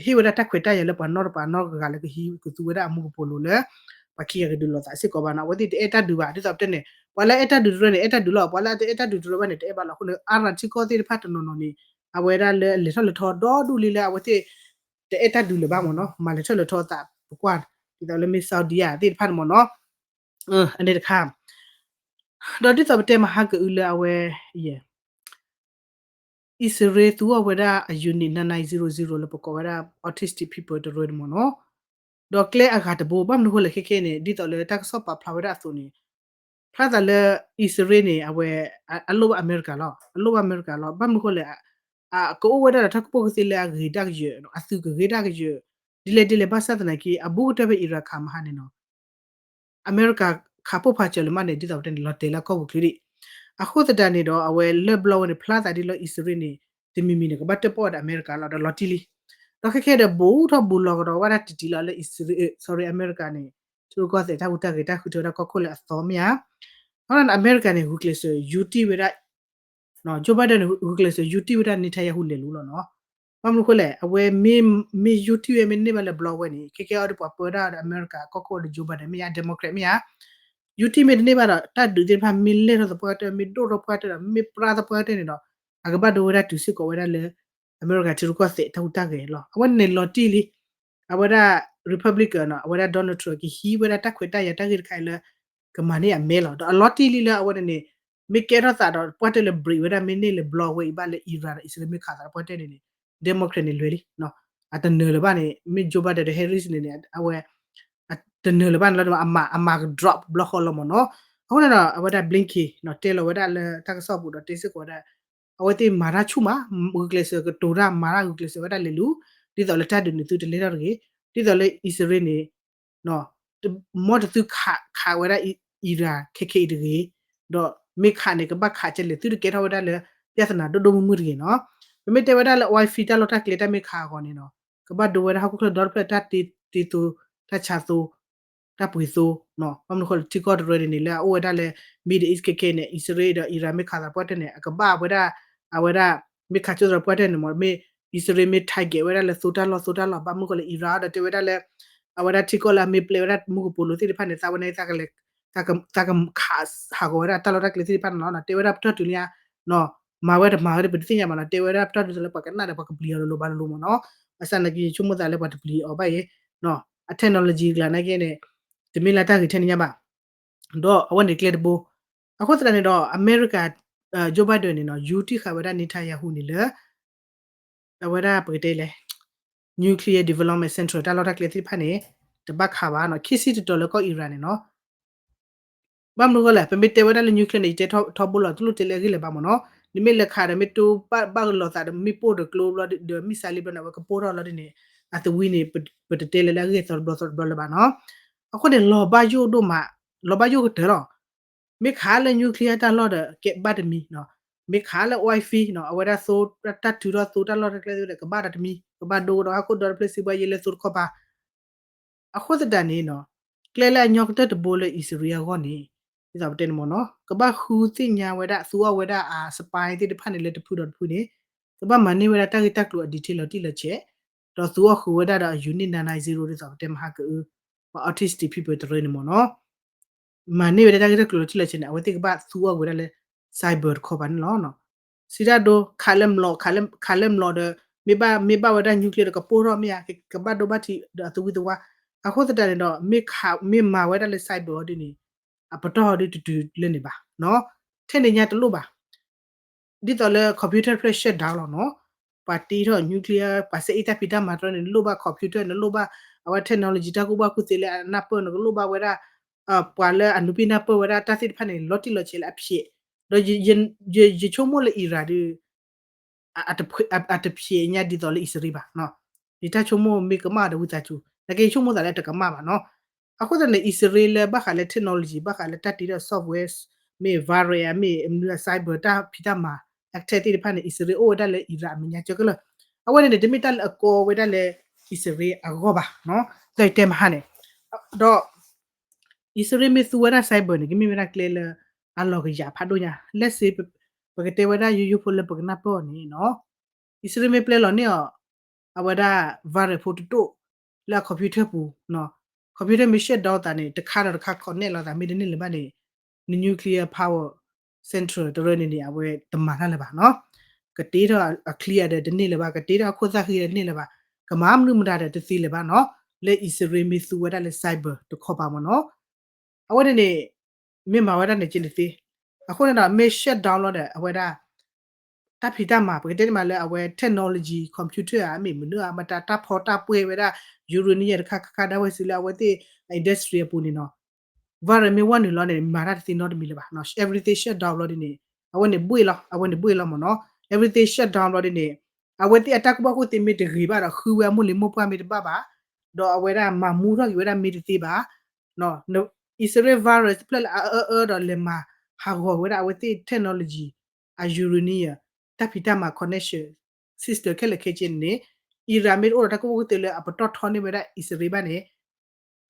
ဟ့ၣ်ဝဲဒၣ်တၢ်ခွဲးတၢ်ယာ်လၢပှၤနီတပၤနီတဂၤလၢကဟံးကသူဝဲဒၣ်အမူကပိာ်လိၤလၢ ပှၤခံဂၤကဒုးလိာ်သးစ့ၢ်ကီးဘၣ်နီၤ, အဝဲသ့ၣ်တအဲၣ်တၢ်ဒုးဘၣ်. ဒ်သိးပတဲန့ၣ် ပှၤလၢအဲၣ်တၢ်ဒုးတရၢန့ၣ် အဲၣ်တၢ်ဒုးလီၤ, ပှၤလၢတအဲၣ်တၢ်ဒုးတရၢဘၣ်န့ၣ် တအဲၣ်ဘၣ်လီၤ. အဃိန့ၣ် Arab ထံကီၢ်သ့ၣ်တဖၣ်တနီၤနီၤန့ၣ် အဝဲဒၣ်လၢအလဲၤထီၣ်လဲၤထီဒီဒူၣ်လံလၢအဝဲသ့ၣ် တအဲၣ်တၢ်ဒုးလၢၤဘၣ်မ့ၢ်နီၤ, မၤလဲၤထီၣ်လဲၤထီသးပကွၢ်, ဒ်သိးလၢမ့ၢ် Saudi သ့ၣ်တဖၣ်န့ၣ်မ့ၢ်နီၤ, အန့ၣ်တခါ ဒီးဒ်သိးပတဲမဟါကအုလၢအဝဲ အံၣ်စရ့လးသူအီၤဝဲဒၣ်အ unit nine nine zero zero လၢပကိးဝဲဒၣ် autistic people တရၢန့ၣ်မ့ၢ်နီၤ, ဒီးကျဲအဂၤတဘိ ဘၣ်မနုၤဃိလဲၣ်ခဲခဲန့ၣ် ဒ်သိးလၢတၢ်ကစီၣ်ပာ်ဖျါဝဲဒၣ်အသိးန့ၣ် ဖျါသးလၢ အံၣ်စရ့လးန့ၣ် အဝဲ အလိၣ်ဘၣ်အမဲရကၤလီၤ, အလိၣ်ဘၣ်အမဲရကၤလီၤ. ဘၣ်မနုၤဃိလဲၣ် ကအိၣ်ဝဲဒၣ်ဒီးတၢ်ကပိာ်ကသ့လၢအဂ့ၤဒၣ်ကယၢၤ, အသုးကဂ့ၤဒၣ်ကယၢၤ ဒ်လဲၣ်ဒ်လဲၣ် ဘၣ်ဆၣ်သနာ်က့ အဘူးကတၢၢ်ဖဲ Iran ခးမဟါန့ၣ်နီၤ အမဲရကၤခးပိၢ်ဖးစၢၤလၢၤမးန့ၣ် ဒ်သိးပတဲန့ၣ် လီၤတဲာ်လၢကီၢ်ပူၤချ့ဒံး. အဃိသတးန့ၣ်ဒီး အဝဲလၢဘျီဝဲန့ၣ် ဖျါသးဒ်လၢအံၣ်စရ့လးန့ၣ် တမံၤမံၤန့ၣ် ကဘၣ်တၢၣ်ပီၣ်ဝဲဒၣ်အမဲရကၤလီၤ ဒီးလီၤတံၢ်လံ. ဒီးခဲခဲဒီး ဘူးထီၣ်ဘူးလီၤကဒီးဝဲဒၣ်တံၢ်တံၢ်လီၤလၢအံၣ်စရ့လး sorry အမဲရကၤန့ၣ် ထံရူၢ်ကီၢ်သဲးတၢ်ဟူးတၢ်ဂဲၤတၢ်ဃုထၢဝဲဒၣ်ကီၢ်ခိၣ်လၢအသီမ့ၢ်ဧါ. အဃိန့ၣ် အမဲရကၤန့ၣ် ဂုာ်ကျဲးစၢးယူတံၢ်ဝဲဒၣ် Joe Biden န့ၣ် ဂုာ်ကျဲးစၢးယူတံၢ်ဝဲဒၣ် Netanyahu လဲၤလူလီၤနီၤ. ဘၣ်မနုၤဃိလဲၣ် အဝဲမ့ၢ် မ့ၢ်ယူတံၢ်ဝဲမ့ၢ်န့ၢ်ဘၣ်လၢဘျီဝဲန့ၣ် ခဲကဲအီၤဒီးပှၤပၢဝဲဒၣ်ဒီးအမဲရကၤကီၢ်ခိၣ်ဒီး Joe Biden မ့ၢ်ဧါ Democrat မ့ၢ်ဧါ ယူတံၢ်မ့ၢ်တန့ၢ်ဘၣ်ဒီး တၢ်ဒုးသ့ၣ်တဖၣ်မ့ၢ်လဲၢ်ထီၣ်သပှၢ်ကတၢၢ် မ့ၢ်ဒိၣ်ထီၣ်ပှၢ်ကတၢၢ်ဒီး မ့ၢ်ပြါသပှၢ်ကတၢၢ်န့ၣ်ဒီး အကဘၣ်ဒိဝဲဒၣ်တုၤစ့ၢ်ကီးဝဲဒၣ်လၢ အမဲရကၤထံရူၢ်ကီၢ်သဲးတၢ်ဟူးတၢ်ဂဲၤလီၤ. အဝဲန့ၣ်လီၤတံၢ်လံ အဝဲဒၣ် Republican နီၤ အဝဲဒၣ် Donald Trump ကဟံးဝဲဒၣ်တၢ်ခွဲးတၢ်ယာ်တၢ်ဂ့ၢ်တခါအံၤလၢ ကမၤန့ၢ်အမဲလီၤ. ဒီးအလီၤတံၢ်လံလၢအဝဲန့ၣ်န့ၣ် မ့ၢ်ကဲထီၣ်သးဒီးပှၢ်တၢၢ်လၢ break ဝဲဒၣ် မ့ၢ်န့ၢ်လၢဘျီဝဲအံၤဘၣ်လၢ Iran ဒီးအံၣ်စရ့လးမ့ၢ်ခးသးဒီးပှၢ်တၢၢ်န့ၣ်န့ၣ် Democrat န့ၣ်လွဲၤလံ. အတနၢၤလၢၤဘၣ်န့ၣ် မ့ၢ် Joe Biden ဒီး Harris န့ၣ်န့ၣ် အဝဲ အတနၢၤလၢၤဘၣ်န့ၣ်လီၤ အမၤ အမၤက drop ဘျီဃီလီၤမ့ၢ်နီၤ. အဃိန့ၣ်ဒီး အဝဲဒၣ် Blinken နီၤ တဲလီၤဝဲဒၣ်လၢတၢ်ကစီၣ်ပူၤဒီးတဲစ့ၢ်ကီးဝဲဒၣ် အဝဲသ့ၣ်မၤတၢ်ဆူၣ်မး ဂုာ်ကျဲးစၢးကတိၤတၢ် မၤတၢ်ဂုာ်ကျဲးစၢးဝဲဒၣ်လဲၤလူၤ ဒ်သိးလၢတၢ်ဒုးန့ၣ်သုတလဲၤထီၣ်တဂ့ၤ ဒ်သိးလၢအံၣ်စရ့လးန့ၣ် မ်တသုခး ခးဝဲဒၣ် Iran ခဲခဲအံၤတဂ့ၤ ဒီးမ့ၢ်ခးန့ၣ် ကဘၣ်ခးကလဲၣ် သုတကဲထီၣ်ဝဲဒၣ်လၢ ပြဿနာဒိၣ်ဒိၣ်မုၢ်မုၢ်တဂ့ၤနီၤ. ပမ့ၢ်တဲဝဲဒၣ်လၢ oil field တၢ်လီၢ်တၢ်ကျဲတၢ်မ့ၢ်ခးအဂီၢ်န့ၣ်နီၤ ကဘၣ်ဒိဝဲဒၣ်ဟီၣ်ခိၣ်ချၢဒီတဖျၢၣ် တၢ်တ့တ့သိ တၢ်ဆါသိ တၢ်ပှ့ၤသိ ဘၣ်မနုၤဃိလၢထံကီၢ်တရၢန့ၣ်န့ၣ် လၢအအိၣ်ဝဲဒၣ်လၢ Middle East ခဲခဲန့ၣ် အံၣ်စရ့လးဒီး Iran မ့ၢ်ခးသးပှၢ်တၢၢ်န့ၣ် အကဘၣ်ဝဲဒၣ် အဝဲဒၣ် မ့ၢ်ခးကၠိသးပှၢ်တၢၢ်န့ၣ်မ့ၢ် မ့ၢ်အံၣ်စရ့လးမ့ၢ် target ဝဲဒၣ်လၢသိတၢ်လီၢ်သိတၢ်လီၢ် ဘၣ်မနုၤဃိလၢ Iran ဒီးတဲဝဲဒၣ်လၢ အဝဲဒၣ်ထံကီၢ်လၢအမ့ၢ်ပျဲဝဲဒၣ်မူကပိာ်လိၤသ့ၣ်တဖၣ်န့ၣ် သးဝဲန့ၣ် သးကခးဟးဂီၤဝဲဒၣ်တၢ်လီၢ်တၢ်ကျဲသ့ၣ်တဖၣ်န့ၣ်လီၤ. တဲဝဲဒၣ်ပတီၢ်တုၤလံဧါ မၤဝဲတမၤဝဲဒီး ပတသ့ၣ်ညါဘၣ်နီၤ တဲဝဲဒၣ်ပတီၢ်တုၤလၢပှၤကနၣ်ဒီးပှၤကပျံၤအီၤလိၤလိၤဘၣ်လိၤလိၤမ့ၢ်နီၤ. ဘၣ်ဆၣ်နာ်က့ ယဆိကမိၣ်သးလၢပှၤတပျံၤအီၤဘၣ်အံၤ အ technology ကျါနာ်က့န့ၣ် တမ့ၢ်လၢတၢ်ဂ့ၤထဲန့ၣ်ညါဘၣ် ဒီးအဝဲန့ၣ်ကျဲတဘိ အဃိသတးန့ၣ်ဒီး အမဲရကၤ Joe Biden န့ၣ်နီၤ ယူတံၢ်ဃာ်ဝဲဒၣ် Netanyahu န့ၣ်လၢ အဝဲဒၣ်ပကတဲလဲၣ် nuclear development center တၢ်လီၢ်တၢ်ကျဲသ့ၣ်တဖၣ်န့ၣ် တဘၣ်ခးဘၣ်နီၤ ခံဆံတတီၤလၢကီၢ် Iran န့ၣ်နီၤ ဘၣ်မနုၤဃိလဲၣ် ပမ့ၢ်တဲဝဲဒၣ်လၢ nuclear န့ၣ် ယတဲထီဘိလီၤ တလိၣ်တဲလၢအဂ့ၢ်လၢၤဘၣ်မ့ၢ်နီၤ နမ့ၢ်လဲၤခးဒီးမ့ၢ်တိဘၣ်ဘၣ်ကလီၤသးဒီးမ့ၣ်ပိၢ်ဒီးကျိဘျီဒီး missile လံဘျီန့ၣ် အဝဲကပိၢ်ထီၣ်လီၤဒ်န့ၣ် အသဝံန့ၣ် ပတတဲလၢလၢအဂ့ၢ်သီတဘျီသီတဘျီလၢၤဘၣ်နီၤ အဃိန့ၣ် လီၤဘၣ်ယိၣ်ဒိၣ်မး, လီၤဘၣ်ယိၣ်ကတၢၢ်လီၤ. မ့ၢ်ခးလၢ nuclear တၢ်လီၢ်ဒီး ကဲဘၣ်တမံၤ, မ့ၢ်ခးလၢ oil field အဝဲဒၣ်သိ တၢ်ထုးထီၣ်သိတၢ်လီၢ်တၢ်ကျဲသ့ၣ်ဒီး ကဘၣ်ဒီးတမံၤ, ကဘၣ်ဒိကဒီးဟီၣ်ခိၣ်ဒီတဖျၢၣ် စံးဘှါယဲလၢသိတခီပၤ အဃိသတးန့ၣ်နီၤ, ကျဲလၢအညီကတၢၢ်တဘိလၢအံၣ်စရ့လးအဂီၢ်န့ၣ်, ဒ်သိးပတဲန့ၣ်မ့ၢ်နီၤ, ကဘၣ်ဃုသ့ၣ်ညါဝဲဒၣ် သူအီၣ်ဝဲဒၣ်အ spy သ့ၣ်တဖၣ်န့ၣ် လၢတဖုဒီးတဖုန့ၣ်, ကဘၣ်မၤန့ၢ်ဝဲဒၣ်တၢ်ဂ့ၢ်တၢ်ကျိၤအ detail လီၤတံၢ်လီၤဆဲး, ဒီးသူအီၣ်ဃုာ်ဝဲဒၣ်ဒီးအ unit nine nine zero ဒ်သိးပတဲမဟါကအု, ပှၤ autistic people တရၢန့ၣ်မ့ၢ်နီၤ မၤန့ၢ်ဝဲဒၣ်တၢ်ဂ့ၢ်တၢ်ကျိၤလီၤတံၢ်လီၤဆဲးန့ၣ် အဝဲသ့ၣ်ကဘၣ်သူအီၣ်ဝဲဒၣ်လၢ cyber တခီပၤန့ၣ်လီၤ. စံးတၢ်ဒိ ခးလၢမျိာ်, ခးလၢမျိာ်ဒီး မ့ၢ်ဘၣ်, မ့ၢ်ဘၣ်ဝဲဒၣ် nuclear ဒီးကပိၢ်ထီၣ်မ့ၢ်ဧါ, ကဘၣ်ဒိဘၣ်ထံးဒီးအသဝံသဝါ, အဃိသတးန့ၣ်ဒီး မ့ၢ်မၤဝဲဒၣ်လၢ cyber အီၤဒ်န့ၣ်, အပတီၢ်အီၤဒ်တတုၤလၢန့ၣ်ဘၣ်နီၤ, ထဲန့ၣ်ညါတလိၣ်ဘၣ် ဒ်သိးလၢ computer တဖျၢၣ် shut down လီၤနီၤ, ပှၤတ့ထီၣ် nuclear ပှၤစဲအ့ၣ်တၢ်ဖံးတၢ်မၤတရၢန့ၣ် နလိၣ်ဘၣ် computer နလိၣ်ဘၣ်, အဝဲ technology တၢ်ကူၣ်ဘၣ်ကူၣ်သ့လၢအနၢ်ပၢၢ် နကလိၣ်ဘၣ်ဝဲဒၣ်, ပှၤလၢအနူၤပံၢ်နၢ်ပၢၢ်ဝဲဒၣ်တၢ်သ့ၣ်တဖၣ်န့ၣ် လီၤတံၢ်လီၤဆဲးလၢအဖျဲး, ဒီးယဆိကမိၣ်လၢ Iran ဒုး အတဖျဲးညါဒ်သိးလၢအံၣ်စရ့လးဘၣ်နီၤ, ယတၢ်ဆိကမိၣ်မ့ၢ်ကမၣ်ဒီးဝံသးစူၤ, နာ်က့ယဆိကမိၣ်သးလၢတကမၣ်ဘၣ်နီၤ, အဃိသတးန့ၣ် အံၣ်စရ့လးလၢဘၣ်ဃးလၢ technology ဘၣ်ဃးလၢတၢ်တ့ထီၣ် software မ့ၢ် virus မ့ၢ်အမနုၤ cyber တၢ်ဖံးတၢ်မၤ attack သ့ၣ်တဖၣ်န့ၣ် အံၣ်စရ့လးအိၣ်ဝဲဒၣ်လၢ Iran အမဲာ်ညါကၢကလၢာ်, အဝဲန့ၣ်န့ၣ် တမ့ၢ်တၢ်လၢအကီဝဲဒၣ်လၢ အံၣ်စရ့လးအဂီၢ်ဘၣ်, တၢ်တဲမဟါန့ၣ်, ဒီး အံၣ်စရ့လးမ့ၢ်သူဝဲဒၣ် cyber န့ၣ် ကမ့ၢ်ဝဲဒၣ်ကျဲလၢအလီၤကယၤဖးဒိၣ်ညါ, လၢစ့ ပကတဲဝဲဒၣ်ယိယိဖိလၢပကနၢ်ပၢၢ်အီၤန့ၣ်နီၤ, အံၣ်စရ့လးမ့ၢ်ပျဲလီၤန့ၢ်အီၤ အဝဲဒၣ် virus ဖိတဒိၣ် လၢအ computer ပူၤ, computer မ့ၢ် shut down သးန့ၣ် တခါဒီးတခါ connect လိာ်သးမ့ၢ်တန့ၢ်လၢၤဘၣ်န့ၣ်, န nuclear power central တရၢန့ၣ်န့ၣ် အဝဲတမၤတၢ်လၢၤဘၣ်နီၤ, ကတ့ထီၣ်အ clear ဒီးတန့ၢ်လၢၤဘၣ်, ကတ့ထီၣ်အခိၣ်သၣ်ဃံဒီးတန့ၢ်လၢၤဘၣ်, ကမၤမနုၤမတၤဒီးတသ့လၢၤဘၣ်နီၤ, လၢအံၣ်စရ့လးမ့ၢ်သူဝဲဒၣ်လၢ cyber တခီပၤမ့ၢ်နီၤ, အဝဲန့ၣ်န့ၣ် မ့ၢ်မၤဝဲဒၣ်န့ၣ်က့န့ၣ်သ့, အဃိန့ၣ်ဒီး မ့ၢ် shut down လီၤဒီး အဝဲဒၣ် တၢ်ဖံးတၢ်မၤ ပကတဲန့ၣ်မးလၢအဝဲ technology computer ဧါ မ့ၢ်မနုၤဧါ မတၤတၢ်ဖီတၢ်ပှဲၤဝဲဒၣ် uranium တခါခါခါဒၣ်ဝဲစံးလၢအဝဲသ့ၣ် industry အပူၤန့ၣ်နီၤ, virus မ့ၢ်ဝဲနုာ်လီၤန့ၣ် မၤတၢ်တသ့နီတမံၤလၢၤဘၣ်, everything shut down လီၤဒ်န့ၣ်, အဝဲန့ၣ်ဘှ့ၣ်လီၤ, အဝဲန့ၣ်ဘှ့ၣ်လီၤမ့ၢ်နီၤ, everything shut down လီၤဒ်န့ၣ်, အဝဲသ့ၣ်အတၢ်ကူၣ်ဘၣ်ကူၣ်သ့မ့ၢ်တဂ့ၤဘၣ်ဒီး ဃုဝဲအမိၢ်လံၤမိၢ်ပှၢ်မ့ၢ်တဘၣ်ဘၣ်, ဒီးအဝဲဒၣ်မၤမူထီၣ်က့ၤဝဲဒၣ်မ့ၢ်တသ့ဘၣ်, အံၣ်စရ့လး virus တဖျၢၣ်လၢအအၢအၢဒီးလဲၤမၤဟးဂီၤဝဲဒၣ်အဝဲသ့ၣ် technology အ uranium တၢ်ဖံးတၢ်မၤ connection system ခဲလၢာ်ခဲဆ့န့ၣ်န့ၣ်, Iran မ့ၢ်တအိၣ်ဒီးတၢ်ကူၣ်ဘၣ်ကူၣ်သ့လၢအပတီၢ်ထီန့ၢ်ဝဲဒၣ်အံၣ်စရ့လးဘၣ်န့ၣ်,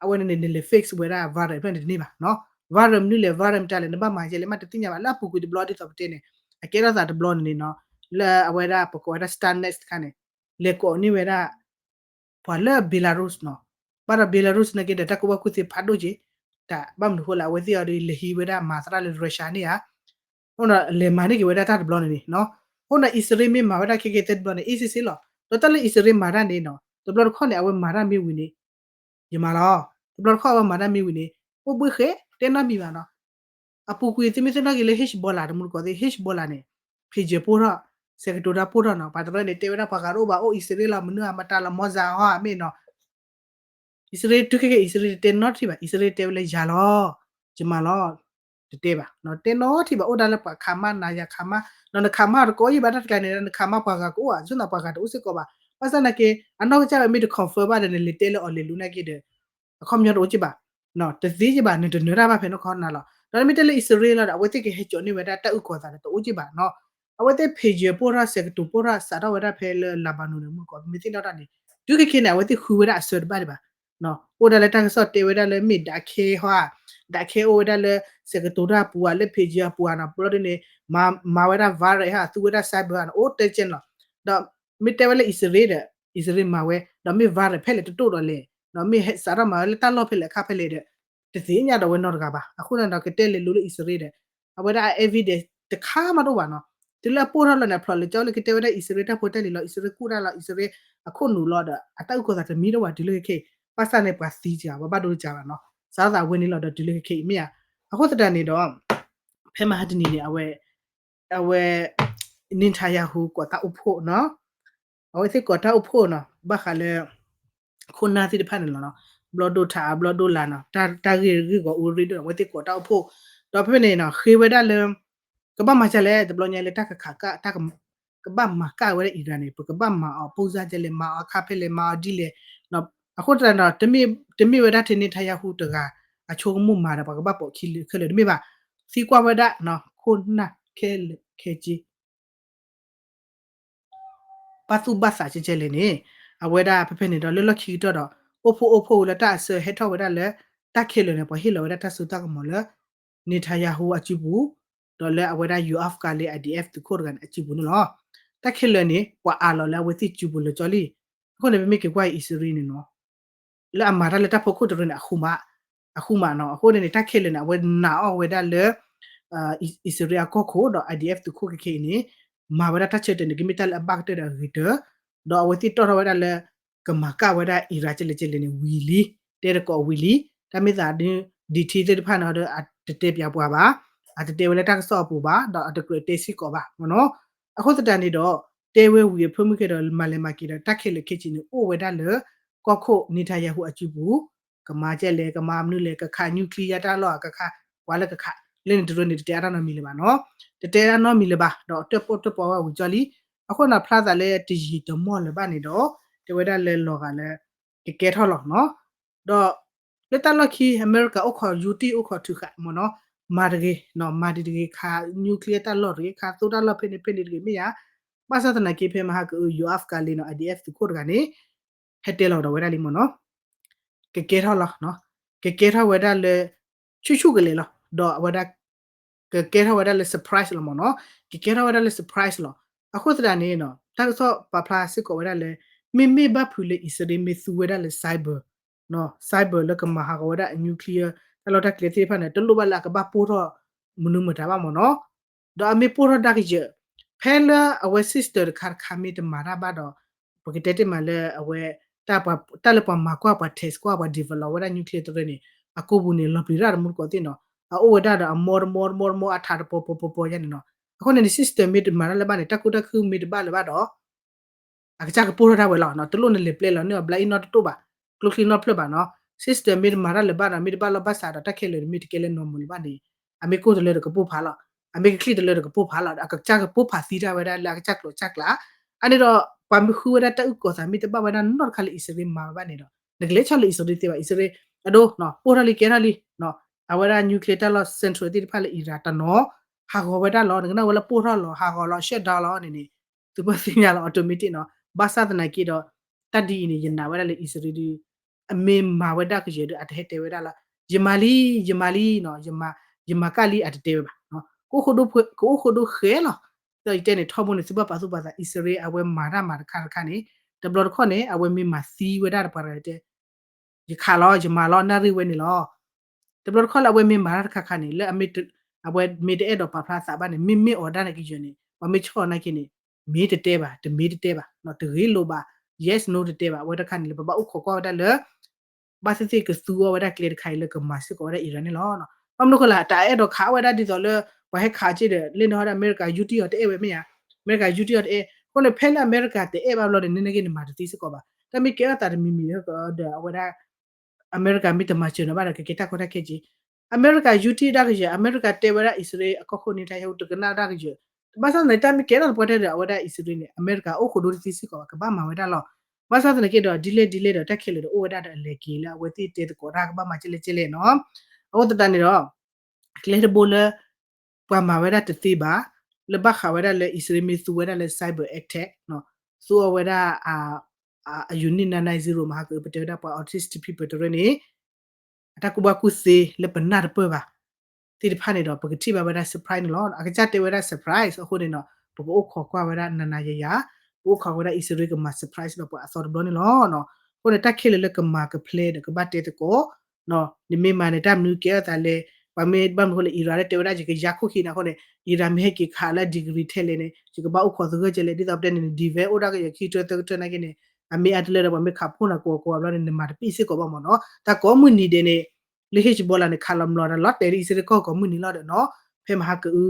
အဝဲန့ၣ်န့ၣ် နလဲၤ fix ဝဲဒၣ် virus တဖျၢၣ်န့ၣ်တန့ၢ်ဘၣ်နီၤ, virus မနုၤလဲၣ် virus မတၤလဲၣ် နဘၣ်မၤယဲလဲၣ် မ့ၢ်တသ့ၣ်ညါဘၣ် လၢအပူၤကွံာ်တဘျီဒ်သိးပတဲန့ၣ်, အကဲထီၣ်သးတဘျီန့ၣ်န့ၣ်နီၤ, လၢအဝဲဒၣ်ပကိးဝဲဒၣ် Stuxnet တခါန့ၣ်, လဲၤကိးန့ၢ်ဝဲဒၣ် ပှၤလၢ Belarus နီၤ, ဘၣ်ဒီး Belarus နာ်က့ဒီးတၢ်ကူၣ်ဘၣ်ကူၣ်သ့ဖးဒိၣ်က့ၤ, တၢ်ဘၣ်မနုၤဃိလၢအဝဲသ့ၣ်အီၤဒီးလဲၤဟံးဝဲဒၣ်မၤသရၣ်လၢ Russia န့ၣ်ဧါ, အဃိဒီးလဲၤမၤန့ၢ်က့ၤဝဲဒၣ်တၢ်တဘျီန့ၣ်န့ၣ်နီၤ, အဃိဒီးအံၣ်စရ့လးမ့ၢ်မၤဝဲဒၣ်ခဲကဲသၢတဘျီန့ၣ် အ့ၣ်စ့ၣ်စ့ၣ်လီၤ, ဒီးတၢ်လၢအံၣ်စရ့လးမၤတၢ်န့ၣ်နီၤ တဘျီတခီၣ်န့ၣ် အဝဲမၤတၢ်မ့ၢ်ဝံၤန့ၣ် ယမၤလီၤ, တဘျီတခီၣ်အဝဲမၤတၢ်မ့ၢ်ဝံၤန့ၣ် အိၣ်ဘှ့ၣ်ဃဲ တဲနီတမံၤဘၣ်နီၤ, အပူၤကွံာ်သုမ့ၢ်သ့ၣ်နီၣ်က့ၤလၢ Hezbollah တမူတကိးသ့ၣ် Hezbollah န့ၣ် pager ပိၢ်ထီၣ်, စဲးကတိၤတၢ်ပိၢ်ထီၣ်နီၤ, ပှၤတရၢန့ၣ် တဲဝဲဒၣ်ပှၤဂၤတအိၣ်ဘၣ် အိၣ်အံၣ်စရ့လးလီၤ မနုၤအမတၤလီၤ Mossad ဟီမ့ၢ်နီၤ အံၣ်စရ့လးတုၤခဲကဲ အံၣ်စရ့လးတတဲနီတထံၣ်ဘၣ်, အံၣ်စရ့လးတဲဝဲလၢယၤလီၤ, ယမၤလီၤ, တတဲဘၣ်, တဲနီတထံၣ်ဘၣ်, အိၣ်ဒၣ်လၢပှၤခးမါနၤယၤခးမါ, ဒီးနခးမါတကိးယံၣ်ဘၣ်တၢ်တကျါန့ၣ် နခးမါပှၤဂၤကအိၣ်ဧါ, ဆိနၤပှၤဂၤတအိၣ်စ့ၢ်ကီးဘၣ်, ဘၣ်ဆၣ်နာ်က့ အနီၢ်ကစၢ်ဝဲမ့ၢ်တ confirm ဘၣ်ဒီး နလဲၤတဲလၢအီၤလဲၤလူၤနာ်က့ဒီး အခီပညီတအိၣ်က့ဘၣ်, တသ့က့ဘၣ်, နတနၢၤတၢ်ဘၣ်ဖဲနီၢ်ခီနၤလီၤ, ဒီးနမ့ၢ်တဲလၢအံၣ်စရ့လးလီၤဒီး အဝဲသ့ၣ်ကဟဲစိာ်န့ၢ်ဝဲဒၣ်တၢ်အုၣ်ကီၤသးဒီးတအိၣ်က့ဘၣ်နီၤ, အဝဲသ့ၣ် pager ပိၢ်ထီၣ် စဲးကတိၤပိၢ်ထီၣ် စးထီၣ်ဝဲဒၣ်ဖဲလၢ Lebanon န့ၣ် မုၢ်ကီး ပမ့ၢ်သ့ၣ်နီၣ်တၢ်န့ၣ် တုၤခဲကဲန့ၣ် အဝဲသ့ၣ်ဃုဝဲဒၣ်အဆၢတဘၣ်ဒံးဘၣ်, အိၣ်ဒၣ်လၢတၢ်ကစီၣ်တဲဝဲဒၣ်လၢမ့ၢ်ဒၣ်ခဲဟီဧါ, ဒၣ်ခဲအိၣ်ဝဲဒၣ်လၢ စဲးကတိၤတၢ်အပူၤဧါ လၢ pager အပူၤဧါနီၤ, ဘျီဒ်န့ၣ် မၤဝဲဒၣ် virus ဟါ သူဝဲဒၣ် cyber ဟါနီၤ, အိၣ်တဲကဲန့ၣ်လီၤ, ဒီးမ့ၢ်တဲဝဲလၢအံၣ်စရ့လးဒီး အံၣ်စရ့လးမၤဝဲ, ဒီးမ့ၢ် virus ဖဲလဲၣ်တတိၢ်ဒီးလဲၣ်, ဒီးမ့ၢ်စးထီၣ်မၤဝဲလၢတၢ်လီၢ်ဖဲလဲၣ်အခါဖဲလဲၣ်ဒီး တသ့ၣ်ညါဒီးဝဲနီတဂၤဘၣ်, အဃိန့ၣ်ဒီးကတဲလဲၤလူၤလၢအံၣ်စရ့လးဒီး အဝဲဒၣ်အ evidence တခါမးတအိၣ်ဘၣ်နီၤ, တုၤလၢအပိၢ်ထီၣ်လီၤန့ၣ် အဖျိးလဲၤကၠီလၢကတဲဝဲဒၣ်အံၣ်စရ့လးတၢ်ဖိတၢ်လံၤလီၤ, အံၣ်စရ့လးကူၣ်တၢ်လီၤ, အံၣ်စရ့လးအခိၣ်နူာ်လီၤဒီး အတၢ်အုၣ်ကီၤသးတမံၤတအိၣ်ဘၣ်တုၤလၢခဲခဲအံၤ, ဘၣ်ဆၣ်န့ၣ် ပှၤသံကၤ ပှၤဘၣ်ဒိတကၤဘၣ်နီၤ, စးထီၣ်သးဝဲန့ၣ်လီၤဒီးတုၤလၢခဲခဲအံၤမ့ၢ်ဧါ, အဃိသတးန့ၣ်ဒီး ဖဲမဟါတနံၤန့ၣ် အဝဲ အဝဲ Netanyahu ကိးတၢ်အိၣ်ဖှိၣ်နီၤ, အဝဲသ့ၣ်ကိးတၢ်အိၣ်ဖှိၣ်နီၤ, ဘၣ်ဃးလၢ ခိၣ်နၢ်သ့ၣ်တဖၣ်န့ၣ်လီၤနီၤ, ဘျီၣ်ဒိၣ်ထး ဘျီၣ်ဒိၣ်လာ်နီၤ, တၢ်ဂ့ၢ်ဂ့ၢ်ဂီၤအူရ့ဒိၣ် အဝဲသ့ၣ်ကိးတၢ်အိၣ်ဖှိၣ်, ဒီးဖဲန့ၣ်နီၤ ဃ့ဝဲဒၣ်လၢ ကဘၣ်မၤဒ်လဲၣ် တဘျီညါလၢတၢ်ကခးကၢ် ကဘၣ်မၤကၢ်ဝဲဒၣ် Iran န့ၣ် ပကဘၣ်မၤအီၤ ပိၢ်စၢ်ဒ်လဲၣ် မၤအီၤအခါဖဲလဲၣ် မၤအီၤဒ်လဲၣ်နီၤ, အဃိသတးဒီး တမ့ၢ်ဝဲဒၣ်ထဲ Netanyahu တဂၤ အဆိကမိၣ်မၤဒီး ပှၤကဘၣ်ပိာ်ခံခဲလၢာ်တမ့ၢ်ဘၣ်. သံကွၢ်ဝဲဒၣ် ခိၣ်နၢ်ခဲလၢာ်ခဲဆ့ ဘၣ်သူၣ်ဘၣ်သးကဲကဲလဲၣ်န့ၣ် အဝဲဒၣ်ဖဲဖဲန့ၣ်ဒီး လၢလီၢ်ခံကတၢၢ်ဒီး အိၣ်ဖှိၣ်အိၣ်ဖှိၣ်ဝံၤလၢတၢ်အစၢဟဲထီၣ်ဝဲဒၣ်လၢ တၢ်ခဲလၢာ်န့ၣ် ပှၤဟ့ၣ်လီၤဝဲဒၣ်တၢ်စိတၢ်ကမီၤလၢ Netanyahu အစုပူၤ ဒီးလၢအဝဲဒၣ် Yoav Gallant IDF သုးခိၣ်တဂၤန့ၣ် အစုပူၤန့ၣ်လီၤ. တၢ်ခဲလၢာ်န့ၣ် ပှၤအးလီၤလၢအဝဲသ့ၣ်စုပူၤလၢာ်ကၠီလံ. အဃိန့ၣ် ပမ့ၢ်က့ၤကွၢ်အံၤ အံၣ်စရ့လးန့ၣ်နီၤ လၢအမၤတၢ်လၢတၢ်ဖီခိၣ်တရၢန့ၣ် အဃုမး, အဃုမးနီၤ. အဃိန့ၣ်န့ၣ် တၢ်ခဲလၢာ်န့ၣ် အဝဲနာ်အီၤဝဲဒၣ်လၢ အံၣ်စရ့လးအကီၢ်ခိၣ်ဒီး IDF သုးခိၣ်ခဲခဲအံၤန့ၣ် မၤဝဲဒၣ်တၢ်ဆၢတဲာ်န့ၣ် ကမ့ၢ်တၢ်လၢအဘၣ်ကတၢၢ်ဒီးအဂ့ၤတၢၢ်, ဒီးအဝဲသ့ၣ်တီၣ်ထီၣ်ဝဲဒၣ်လၢ ကမၤကၢ်ဝဲဒၣ် Iran ကဲလဲၣ်ကဲလဲၣ်န့ၣ် ဝံၤလံ, တဲတကိးဝံၤလံ. တၢ်မ့ၢ်သးဒ် detail သ့ၣ်တဖၣ်န့ၣ်ဒီး အတတဲပၠးပှၤဘၣ်, အတတဲဝဲလၢတၢ်ကစီၣ်အပူၤဘၣ်, ဒီးအတကြၢးတဲစ့ၢ်ကီးဘၣ်မ့ၢ်နီၤ. အဃိသတးန့ၣ်ဒီး တဲဝဲဝံၤအဖၢမုၢ်ကဲဒီး မၤလဲၤမၤက့ၤဒီး တၢ်ခဲလၢာ်ခဲဆ့န့ၣ် အိၣ်ဝဲဒၣ်လၢ ကီၢ်ခိၣ် Netanyahu အစုပူၤ ကမၤကဲလဲၣ် ကမၤမနုၤလဲၣ် ကခး nuclear တၢ်လီၢ် ကခး ပှၤလၢကခး လၢန့ၣ်တရၢန့ၣ် တတဲအါတၢ်နီတမံၤလၢၤဘၣ်နီၤ. တတဲအါတၢ်နီတမံၤလၢၤဘၣ် ဒီးတၢၣ်ပီၣ်တၢၣ်ပီဝဲဝံၤကၠီလံ. အဃိန့ၣ် ဖျါသးလၢတယံာ်တမီၢ်လၢၤဘၣ်န့ၣ်ဒီး တဲဝဲဒၣ်လၢလီၤဂာ်လၢ ကကဲထီၣ်လီၤနီၤ. ဒီး လၢတၢ်လီၢ်ခံ အမဲရကၤအိၣ်ခိး ယူတံၢ် အိၣ်ခိးထုးဃာ်မ့ၢ်နီၤ, မၤတဂ့ၤနီၤ, မၤဒံးတဂ့ၤ ခး nuclear တၢ်လီၢ်တဂ့ၤ ခးသိတၢ်လီၢ်ဖဲန့ၣ်ဖဲန့ၣ်တဂ့ၤမ့ၢ်ယါ. ဘၣ်ဆၣ်သနာ်က့ ဖဲမဟါကအု Yoav Gallant နီၤ IDF သုးခိၣ်တဂၤန့ၣ် ဟဲတဲလီၤဒီးဝဲဒၣ်လံမ့ၢ်နီၤ, ကကဲထီၣ်လီၤ, ကကဲထီၣ်ဝဲဒၣ်လၢ ဆူၣ်ဆူၣ်ကလဲာ်လီၤ. ဒီးအဝဲဒၣ် ကကဲထီၣ်ဝဲဒၣ်လၢ surprise လီၤမ့ၢ်နီၤ, ကကဲထီၣ်ဝဲဒၣ်လၢ surprise လီၤ. အဃိသတးန့ၣ် တၢ်ကစီၣ်ပာ်ဖျါစ့ၢ်ကီးဝဲဒၣ်လၢ မ့မ့ၢ်ဘၣ်ဖုးလၢအံၣ်စရ့လးမ့ၢ်သူဝဲဒၣ်လၢ cyber, cyber လၢကမၤဟးဂီၤဝဲဒၣ်အ nuclear တၢ်လီၢ်တၢ်ကျဲသ့ၣ်တဖၣ်န့ၣ် တလိၣ်ဘၣ်လၢအကဘၣ်ပိၢ်ထီၣ် မနုၤမတၤဘၣ်မ့ၢ်နီၤ. ဒီးအမ့ၢ်ပိၢ်ထီၣ်ဒၣ်ကယၢၤ ဖဲလၢအဝဲ system တခါတခါမ့ၢ်တမၤတၢ်ဘၣ်ဒီး ပကတဲတ့ၢ်မးလၢအဝဲ တၢ်လၢပှၤမၤကွၢ်ပှၤ test ကွၢ်ပှၤ develop ဝဲဒၣ် nuclear တရၢန့ၣ် အကိာ်ပူၤန့ၣ် လီၤပျံၤတၢ်တမူတကိးသ့ၣ်နီၤ, အအိၣ်ဝဲဒၣ်ဒီးအမီတမီတမီတမီ အထးတပီၤပီၤပီၤပီၤယါန့ၣ်နီၤ. အဃိန့ၣ် system မ့ၢ်တမၤတၢ်လၢၤဘၣ်န့ၣ် တၢ်ကူတၢ်ခုမ့ၢ်တဘၣ်လၢၤဘၣ်ဒီး အကစၢ်ကပိၢ်ထီၣ်တၢ်ဝဲလီၤ. တလိၣ်နလဲၤပျဲလီၤန့ၢ်အီၤဘျါအံၣ်နီတတိၢ်ဘၣ်, ကျိချံနီတဖျၢၣ်ဘၣ်နီၤ. system မ့ၢ်တမၤတၢ်လၢၤဘၣ်ဒီး မ့ၢ်တဘၣ်လီၢ်ဘၣ်စးဒီး တၢ်ခဲလၢာ်န့ၣ်မ့ၢ်တကဲလၢ normal လၢၤဘၣ်န့ၣ် အမ့ၢ်ကိၢ်တလၢာ်ဒီးကပိၢ်ဖးလီၤ, အမ့ၢ်ကချံၣ်တလၢာ်ဒီးကပိၢ်ဖးလီၤ, အကစၢ်ကပိၢ်ဖးသံတၢ်ဝဲဒၣ်လၢအကစၢ်ကျိာ်ကစၢ်ကျး. အန့ၣ်ဒီး ပှၤမ့ၢ်ဃုဝဲဒၣ်တၢ်အုၣ်ကီၤသးမ့ၢ်တဘၣ်ဝဲဒၣ်နီတခါလၢအံၣ်စရ့လးမၤဝဲဘၣ်န့ၣ်ဒီး နကလဲၤဆီၣ်လၢအံၣ်စရ့လးသ့ဘၣ်, အံၣ်စရ့လး အဒိ ပိၢ်ထီၣ်လံကဲထီၣ်လံ အဝဲဒၣ် nuclear တၢ်လီၢ် central သ့ၣ်တဖၣ်လၢ Iran တနီၤ ဟးဂီၤဝဲဒၣ်လီၤ. နကနၣ်ဝဲလၢပိၢ်ထီၣ်လီၤ ဟးဂီၤလီၤ shutdown လီၤန့ၣ်န့ၣ် သုပၢ်သ့ၣ်ညါလီၤ automatic နီၤ. ဘၣ်ဆၣ်သနာ်က့ဒီး တၢ်ဒ်အံၤန့ၣ် ယနာ်ဝဲဒၣ်လၢအံၣ်စရ့လးဒုး အမ့ၢ်မၤဝဲဒၣ်ကယၢၤဒီး အတဟဲတဲဝဲဒၣ်လီၤ. ယမၤလံ ယမၤလံနီၤ, ယမၤကၢ်လံ အတတဲဝဲဘၣ်. ကအိၣ်ဃိဒိၣ်ဃဲလီၤ. ဒီးယတဲန့ၣ် ထီဘိန့ၣ် သုဘၣ်ပာ်သူၣ်ပာ်သး အံၣ်စရ့လး အဝဲမၤတၢ်မၤတခါတခါန့ၣ် တဘျီတခီၣ်န့ၣ် အဝဲမ့ၢ်မၤသံဝဲဒၣ်တပှၤတဂၤတဲ ယခးလီၤ ယမၤလီၤ နၣ်ရံၣ်ဝဲန့ၣ်လီၤ. တဘျီတခီၣ်လၢအဝဲမ့ၢ်မၤတၢ်တခါခါန့ၣ် လၢအဝဲမ့ၢ်တအဲၣ်ဒိးပာ်ဖျါသးဘၣ်န့ၣ် မ့မ့ၢ်အီၤဒၣ်န့ၣ်ကယၢၤန့ၣ် ပှၤမ့ၢ်ဆီၣ်အီၤနာ်က့န့ၣ် မ့ၢ်တတဲဘၣ် တမ့ၢ်တတဲဘၣ် တဂ့ၤလိာ်ဘၣ် yes no တတဲဘၣ်. အဝဲတခါန့ၣ်လၢပဘၣ်အိၣ်ခိးကွၢ်ဝဲဒၣ်လၢ ဘၣ်သ့ၣ်သ့ၣ်ကသူအီၤဝဲဒၣ်ကျဲတခါအံၤလၢကမၤစ့ၢ်ကီးဝဲဒၣ် Iran န့ၣ်လီၤ. ဘၣ်မနုၤဃိလဲၣ် တၢ်အဲၣ်ဒိးခးအီၤဝဲဒၣ်ဒ်သိးလၢ ပှၤဟဲခးစ့ၢ်ဒီး လၢနဟီဒၣ်အမဲရကၤ ယူတံၢ်အီၤတအဲၣ်ဝဲမ့ၢ်ဧါ, အမဲရကၤယူတံၢ်အီၤတအဲၣ်. အဃိန့ၣ် ဖဲလၢအမဲရကၤတအဲၣ်ဘၣ်ဘျီန့ၣ် နနဂ့ၢ်နမၤတသ့စ့ၢ်ကီးဘၣ်. တၢ်မ့ၢ်ကဲထီၣ်သးတမံၤမံၤဒီး အဝဲဒၣ် အမဲရကၤမ့ၢ်တမၤစၢၤနၤဘၣ်ဒီး ကကဲတၢ်ကီတၢ်ခဲက့ၤ အမဲရကၤယူတံၢ်ဒၣ်ကယဲၢ် အမဲရကၤတဲဝဲဒၣ်အံၣ်စရ့လးအကီၢ်ခိၣ်န့ၣ် တၢ်ယဟူတကနၣ်ဒၣ်ကယဲၢ်. ဘၣ်ဆၣ်သနာ်က့ တၢ်မ့ၢ်ကဲထီၣ်သပှၢ်တၢၢ်ဒီး အဝဲဒၣ်အံၣ်စရ့လးန့ၣ် အမဲရကၤအိၣ်ဃိဒိတသ့စ့ၢ်ကီးဘၣ် ကဘၣ်မၤဝဲဒၣ်လီၤ. ဘၣ်ဆၣ်သနာ်က့ဒီး ဒ်လဲၣ်ဒ်လဲၣ်ဒီး တၢ်ခဲလၢာ်ဒီးအိၣ်ဝဲဒၣ်ဒီးအလဲၤက့ၤလၢအဝဲသ့ၣ်တဲသကိးတၢ်ကဘၣ်မၤကဲလဲၣ်ကဲလဲၣ်နီၤ. အဃိသတးန့ၣ်ဒီး ကျဲတဘိလၢ ပှၤမၤဝဲဒၣ်တသ့ဘၣ်, လၢဘၣ်ဃးဝဲဒၣ်လၢအံၣ်စရ့လးမ့ၢ်သူဝဲဒၣ်လၢ cyber attack သူအီၤဝဲဒၣ် အ unit nine nine zero မဟါက ပတဲဝဲဒၣ်ပှၤ autistic people တရၢန့ၣ် အတၢ်ကူၣ်ဘၣ်ကူၣ်သ့လၢပနၢ်တပၢၢ်ဘၣ် သ့ၣ်တဖၣ်န့ၣ်ဒီး ပကထံၣ်ဘၣ်ဝဲဒၣ် surprise န့ၣ်လီၤ. အကစၢ်တဲဝဲဒၣ် surprise အဃိန့ၣ်ဒီး ပကအိၣ်ခိးကွၢ်ဝဲဒၣ်နၤနၤယၤယၤ, ပအိၣ်ခိးဝဲဒၣ်အံၣ်စရ့လးကမၤ surprise ဒီးပှၤအသီတဘျီန့ၣ်လီၤ. အဃိန့ၣ် တၢ်ခဲလၢာ်လၢကမၤကဖျဲးဒီးကဘၣ်တဲသကိး နမ့ၢ်မၤန့ၣ် တၢ်မနုၤကဲထီၣ်သးလဲၣ်, ပှၤမ့ၢ်ဘၣ်မနုၤအဃိလဲၣ် Iran လၢတဲဝဲဒၣ် ယကယါခိၣ်ခံန့ၣ်အဃိန့ၣ် Iran မ့ၢ်ဟဲက့ၤခးလၢ degree ထဲလဲၣ်န့ၣ် ယကဘၣ်အိၣ်ခိးသဂၢၢ်ကဲလဲၣ် ဒ်သိးပတဲန့ၣ် defense အိၣ်ဒၣ်ကယဲၢ်ခံထၢသၢကထၢနာ်က့န့ၣ် အမ့ၢ်အါတလၢဒီး ပှၤမ့ၢ်ခးဖှိၣ်နၤကိးကိးဘျီန့ၣ် နမၤတပ့ၢ်စ့ၢ်ကီးဘၣ်မ့ၢ်နီၤ. တၢ်ကိးမုၢ်နံၤဒဲးန့ၣ် လၢ Hezbollah န့ၣ် ခးလီၤမျိာ်ဒီးလီၤတဲာ်လၢအံၣ်စရ့လးကီၢ်ကိးမုၢ်နံၤလီၤဒီးနီၤ, ဖဲမဟါကအု